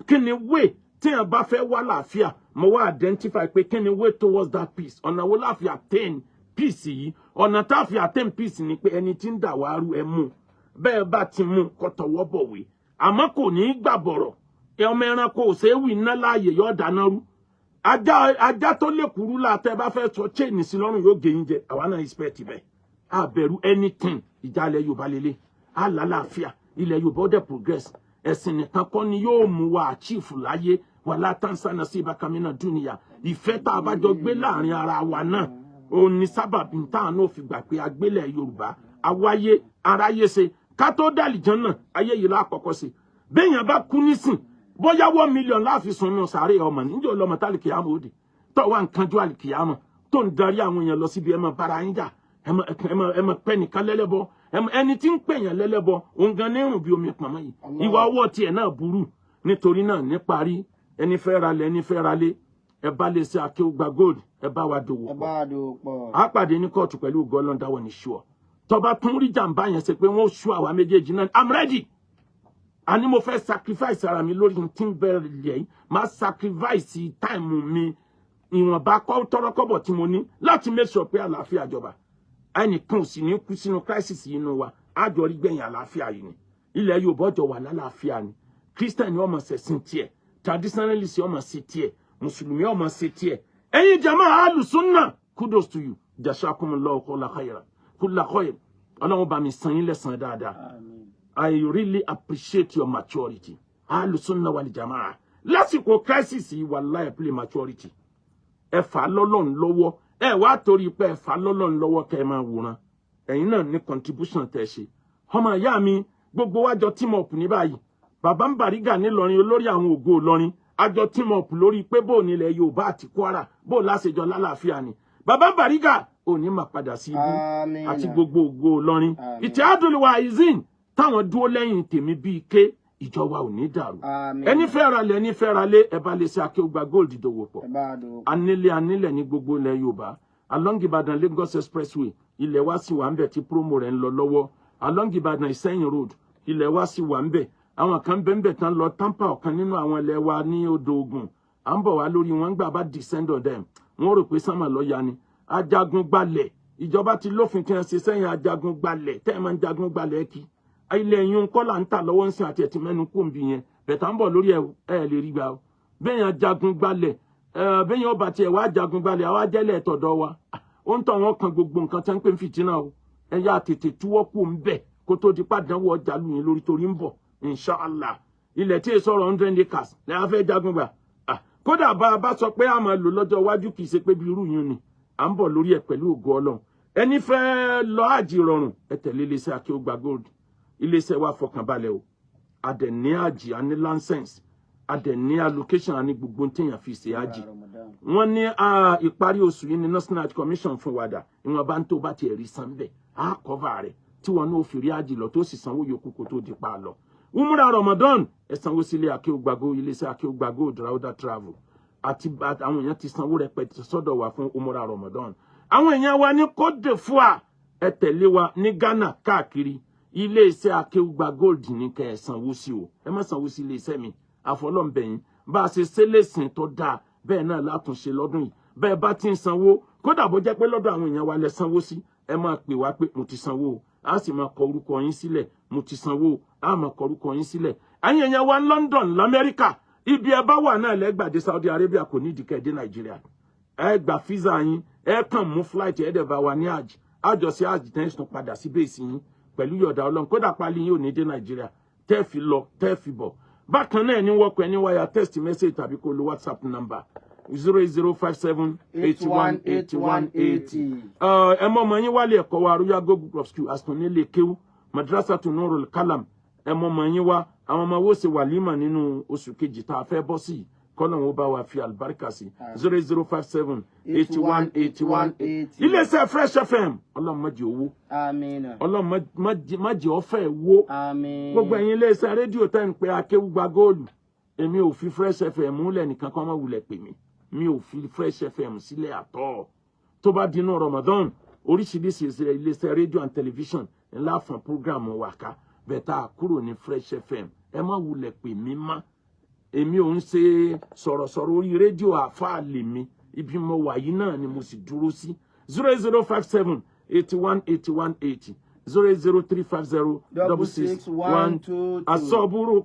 kí ni way téèyàn bá fẹ́ wá làáfíà? Mo wá identify pé kí ni way towards that peace? Ọ̀nà wo la fi attain peace yìí? Ọ̀nà tá a fi attain peace ni pé ẹni tí ń dà wá rú, ẹ mú. Bẹ́ẹ̀ bá ti mú, kó tọwọ́ bọ̀wé, àmọ́ kò ní í gbà bọ̀rọ̀. Ẹ ọmọ ẹranko ò ṣeé wì ná láàyè, yóò dáná rú. Ajá, ajá tó lè kúrú látẹ bá fẹ́ sọ chain sí lọ́rùn, yóò gé yín jẹ. Àwa náà expect bẹ́ẹ̀, a bẹ̀rù anything. Ìjà ilẹ̀ Yorùbá lélẹ̀, a lálàáfíà, ilẹ̀ Yorùbá ó dẹ̀ progress. Ẹ̀sìn nìkan kọ́ ni yóò mú wa achieve láyé. Wala tansa nasibaka mina dunya. Ìfẹ́ tá a bá jọ gbé láàrin ara wa náà, òun ni sábàbí táwọn náà fi gbà pé agbélẹ̀ Yorùbá awáyé aráyé ṣe. Ká tó dàlìjọ́ náà, ayé yìí lákọ̀ọ́kọ́ ṣe. Béèyàn bá kú nísìn, bóyá 1 million láàfin sunu sàárè ọmọ níjọ́ lọmọ tálíkìyàmọ̀ òde tó wà nǹkan ju àlìkìyàmọ̀ tó ń darí àwọn èèyàn lọ síbi ẹ máa bára yín jà, ẹ máa pẹ́ nìkan lẹ́lẹ́bọ. Ẹni tí ń pèèyàn lẹ́lẹ́bọ, òun gan ní rùn bí omi pọ̀nmọ́ yìí. Ìwà ọwọ́ tiẹ̀ náà burú. Nítorí náà, níparí, ẹni fẹ́ ralẹ̀, ẹni fẹ́ ralé, ẹ bá lè ṣe Akéwùgbà Gold, ẹ bá wa dòwò Ẹ pọ̀. bá a dòwò pọ̀. A pàdé ní kóòtù pẹ̀lú gọlọ́n dáwọ̀ ní ṣùọ́. Tọba tún rí jàǹbá yẹn ṣe pé wọ́n ṣú àwa méjèèjì náà, I'm ready. Àní mo fẹ́ sacrifice ara mi lórí tí ń bẹ̀rẹ̀ yìí. Máa sacrifice time mi, ìwọ̀nba tọ́rọ́kọ́bọ̀ tí mo ní, láti make sure pé àlàáfíà jọba. Ẹnìkan ò sì ní kú sínú crisis yìí nínú wa. Àjọ rí gbẹ̀yìn àlàáfíà yìí ni. Ilẹ̀ Yorùbá ọjọ́ wà lálàáfíà ni. Christian ọmọ ṣẹ̀sìn tiẹ̀, traditionalist ọmọ ṣe tiẹ̀, mùsùlùmí ọmọ ṣe tiẹ̀. Ẹ̀yin jama alùsùnà, kudos to you. Jazakumullahu kulla khayra, kulla khayr. Ọlọ́run bá mi san yín lẹ́san dáadáa. Àmín. I really appreciate your maturity. Alùsùnà wal jamaa, lásìkò crisis yìí, wallahi, play maturity. Ẹ fà á lọ́lọ́run lọ́wọ́. Ẹ wá torí pé ẹ fà á lọ́lọ́run lọ́wọ́, kẹ́ ẹ máa wòran. Ẹ̀yin náà ní contribution tẹ́ ṣe. Ọmọ ìyá mi, gbogbo wa jọ team up ní báyìí. Bàbá ń Bàrígà nílọrin, olórí àwọn ògo Ìlọrin, àjọ team up lórí pé bó nílẹ̀ Yorùbá àti Kwara, bó láṣejọ lálàáfíà ni. Bàbá ń Bàrígà ò ní máa padà sí ibú Àmín. àti gbogbo ògo Ìlọrin. Àmín. Ittihadul Waizin táwọn dúró lẹ́yìn tèmi bíi ké, ìjọba ò ní dàrú. Àmín. Ẹni fẹ́ ra lẹ̀, ẹni fẹ́ ra lé, ẹ bá lè ṣe Akéwùgbà Gold dòwò pọ̀. Ẹ bá a dòwò pọ̀. Anílé, anílẹ̀ ní gbogbo ilẹ̀ Yorùbá. Along Ìbàdàn Lagos Expressway, ilẹ̀ wa sì wà ń bẹ̀ tí promo rẹ̀ ń lọ lọ́wọ́. Along Ìbàdàn Ìsẹ́yìn Road, ilẹ̀ wa sì wà ń bẹ̀. Àwọn kan bẹ́ẹ̀ bẹ́ẹ̀ tán lọ tampa ọ̀kan nínú àwọn ilẹ̀ wa ní odò Ògùn. À ń bọ̀ wá lórí wọn. Gbà bá descend on them, wọ́n rò pé sánmà lọ́ya ni. Ajagun gbalẹ̀, ìjọba ti lófin kí wọ́n ṣe sẹ́yìn ajagun gbalẹ̀ tẹ́ ẹ máa ń jagun gbalẹ̀ kí ilẹ̀ yín kọ́ là ń tà lọ́wọ́ ń sìn àti ẹ̀tì mẹ́nu kò ń bì yẹn bẹ̀tà ń bọ̀ lórí ẹ̀. Ẹ̀ lè rí gbà o. Bẹ́ẹ̀ yẹn ajagun gbalẹ̀ ẹ̀, bẹ́ẹ̀ yẹn ọba tiẹ̀ wá jagun gbalẹ̀, àwa jẹ́lẹ̀ tọ̀dọ̀ wa, ó ń tọ̀ wọ́n kan gbogbo nǹkan tẹ́ ń pè ń fìtínà o. Ẹ yá tètè túwọ́ kù ń bẹ̀ kó tó di pàdánwò ọjà lù yín lórí, torí ń bọ̀, inshallah. Ilẹ̀ tí èso ọ̀rọ̀ 100 acres ní a fẹ́ jagun gbà. Kódà bá a bá sọ pé a máa lò lọ́jọ́ iwájú, kì í ṣe pé bí irú yín ni à ń bọ̀ lórí ẹ̀ pẹ̀lú ògo Ọlọ́run. Ẹni fẹ́ lọ àjì rọrùn, ẹ tẹ̀lé iléeṣẹ́ Akéwùgbà Gold. Iléeṣẹ́ wa fọkànbalẹ̀ o. A dẹ̀ ní àjì, a ní license, a dẹ̀ ní allocation, a ní gbogbo téèyàn fi ṣe àjì. Wọ́n ní ìparí oṣù yìí ní National Hajj Commission fún wa dà. Ìwọ̀n bá ń tó bá tiẹ̀ rí san bẹ́ẹ̀, á cover rẹ̀ tí wọn náà fi rí àjì lọ, tó sì sanwó yòókù kó tó di pa lọ. Umrah Ramadan, ẹ sanwó sílé Akéwùgbà Gold, iléeṣẹ́ Akéwùgbà Gold Rauda Travel. Àti àwọn èèyàn ti sanwó rẹpẹtẹ sọ́dọ̀ wa fún Umrah Ramadan. Àwọn èèyàn wa ní Côte d'Ivoire, ẹ tẹ̀lé wa ní Ghana káàkiri. Iléeṣẹ́ Akéwùgbà Gold ní kẹ́ ẹ sanwó sí o. Ẹ má sanwó sí iléeṣẹ́ mi, àfọlọ́ǹbẹ̀yìn. Bá a ṣe ṣẹlẹ̀sìn tó dáa bẹ́ẹ̀ náà látúnṣe lọ́dún yìí. Bẹ́ẹ̀ bá ti ń sanwó, kódà bó jẹ́ pé lọ́dọ̀ àwọn èèyàn wa lẹ sanwó sí, ẹ máa pè wá pé mo ti sanwó o, a sì máa kọ orúkọ yín sílẹ̀. Mo ti sanwó o, a máa kọ orúkọ yín sílẹ̀. Ẹ̀yin èèyàn wa London, lamẹ́ríkà, ibi ẹ bá wà náà lẹ́gbàdé Saudi Arabia, kò ní ìdíkẹ́ dé Nàìjíríà. Ẹ gba visa yín, ẹ kàn mú flight, ẹ dẹ̀ bá wa ní àjì àjọṣe àjì tẹ́sán padà sí base yín pẹ̀lú yọ̀dà Ọlọ́run. Kódà pálí yín ò ní dé Nàìjíríà tẹ́ fi lọ, tẹ́ fi bọ̀. Bákan náà ní wọ́pọ̀ ẹni wáyà text message tàbí kó lo WhatsApp number 08057818180. Ẹ mọ ọmọ yín wálé ẹ̀kọ́ wa, Royal Gold Group of School, Aston nílé kéwú, Madrasatu Nurul Kalam. Ẹ mọ ọmọ yín wá. Àwọn ọmọ wo ṣe wàlímà nínú oṣù kejì tá a fẹ́ bọ́ sí, kọ́nà wọn bá wa fi àlùbáríkà sí. 08057818180. Iléeṣẹ́ Fresh FM, Ọlọ́run má jẹ́ owó. Àmín. Ọlọ́run má jẹ́ ọ̀fẹ́ wó. Àmín. Gbogbo ẹ̀yin iléeṣẹ́ rédíò tẹ́ ń pe Akéwùgbà Gold, èmi ò fi Fresh FM múlẹ̀ nìkan kan, má wulẹ̀ pè mí. Mi ò fi Fresh FM sílẹ̀ àtọ́. Tó bá dinú Ramadan, oríṣiríṣi iléeṣẹ́ rédíò and television ńlá fún program wa ká bẹ́ẹ̀ tá a kúrò ní Fresh FM. Ẹ má wulẹ̀ pè mí má, èmi ò ń ṣe sọ̀rọ̀sọ̀rọ̀ orí rédíò, àáfàá lèmi. Ibi mo wà yìí náà ni mo sì dúró sí. 0057 81 81 80, 00350 66 1 2 2. Asọ́búrú.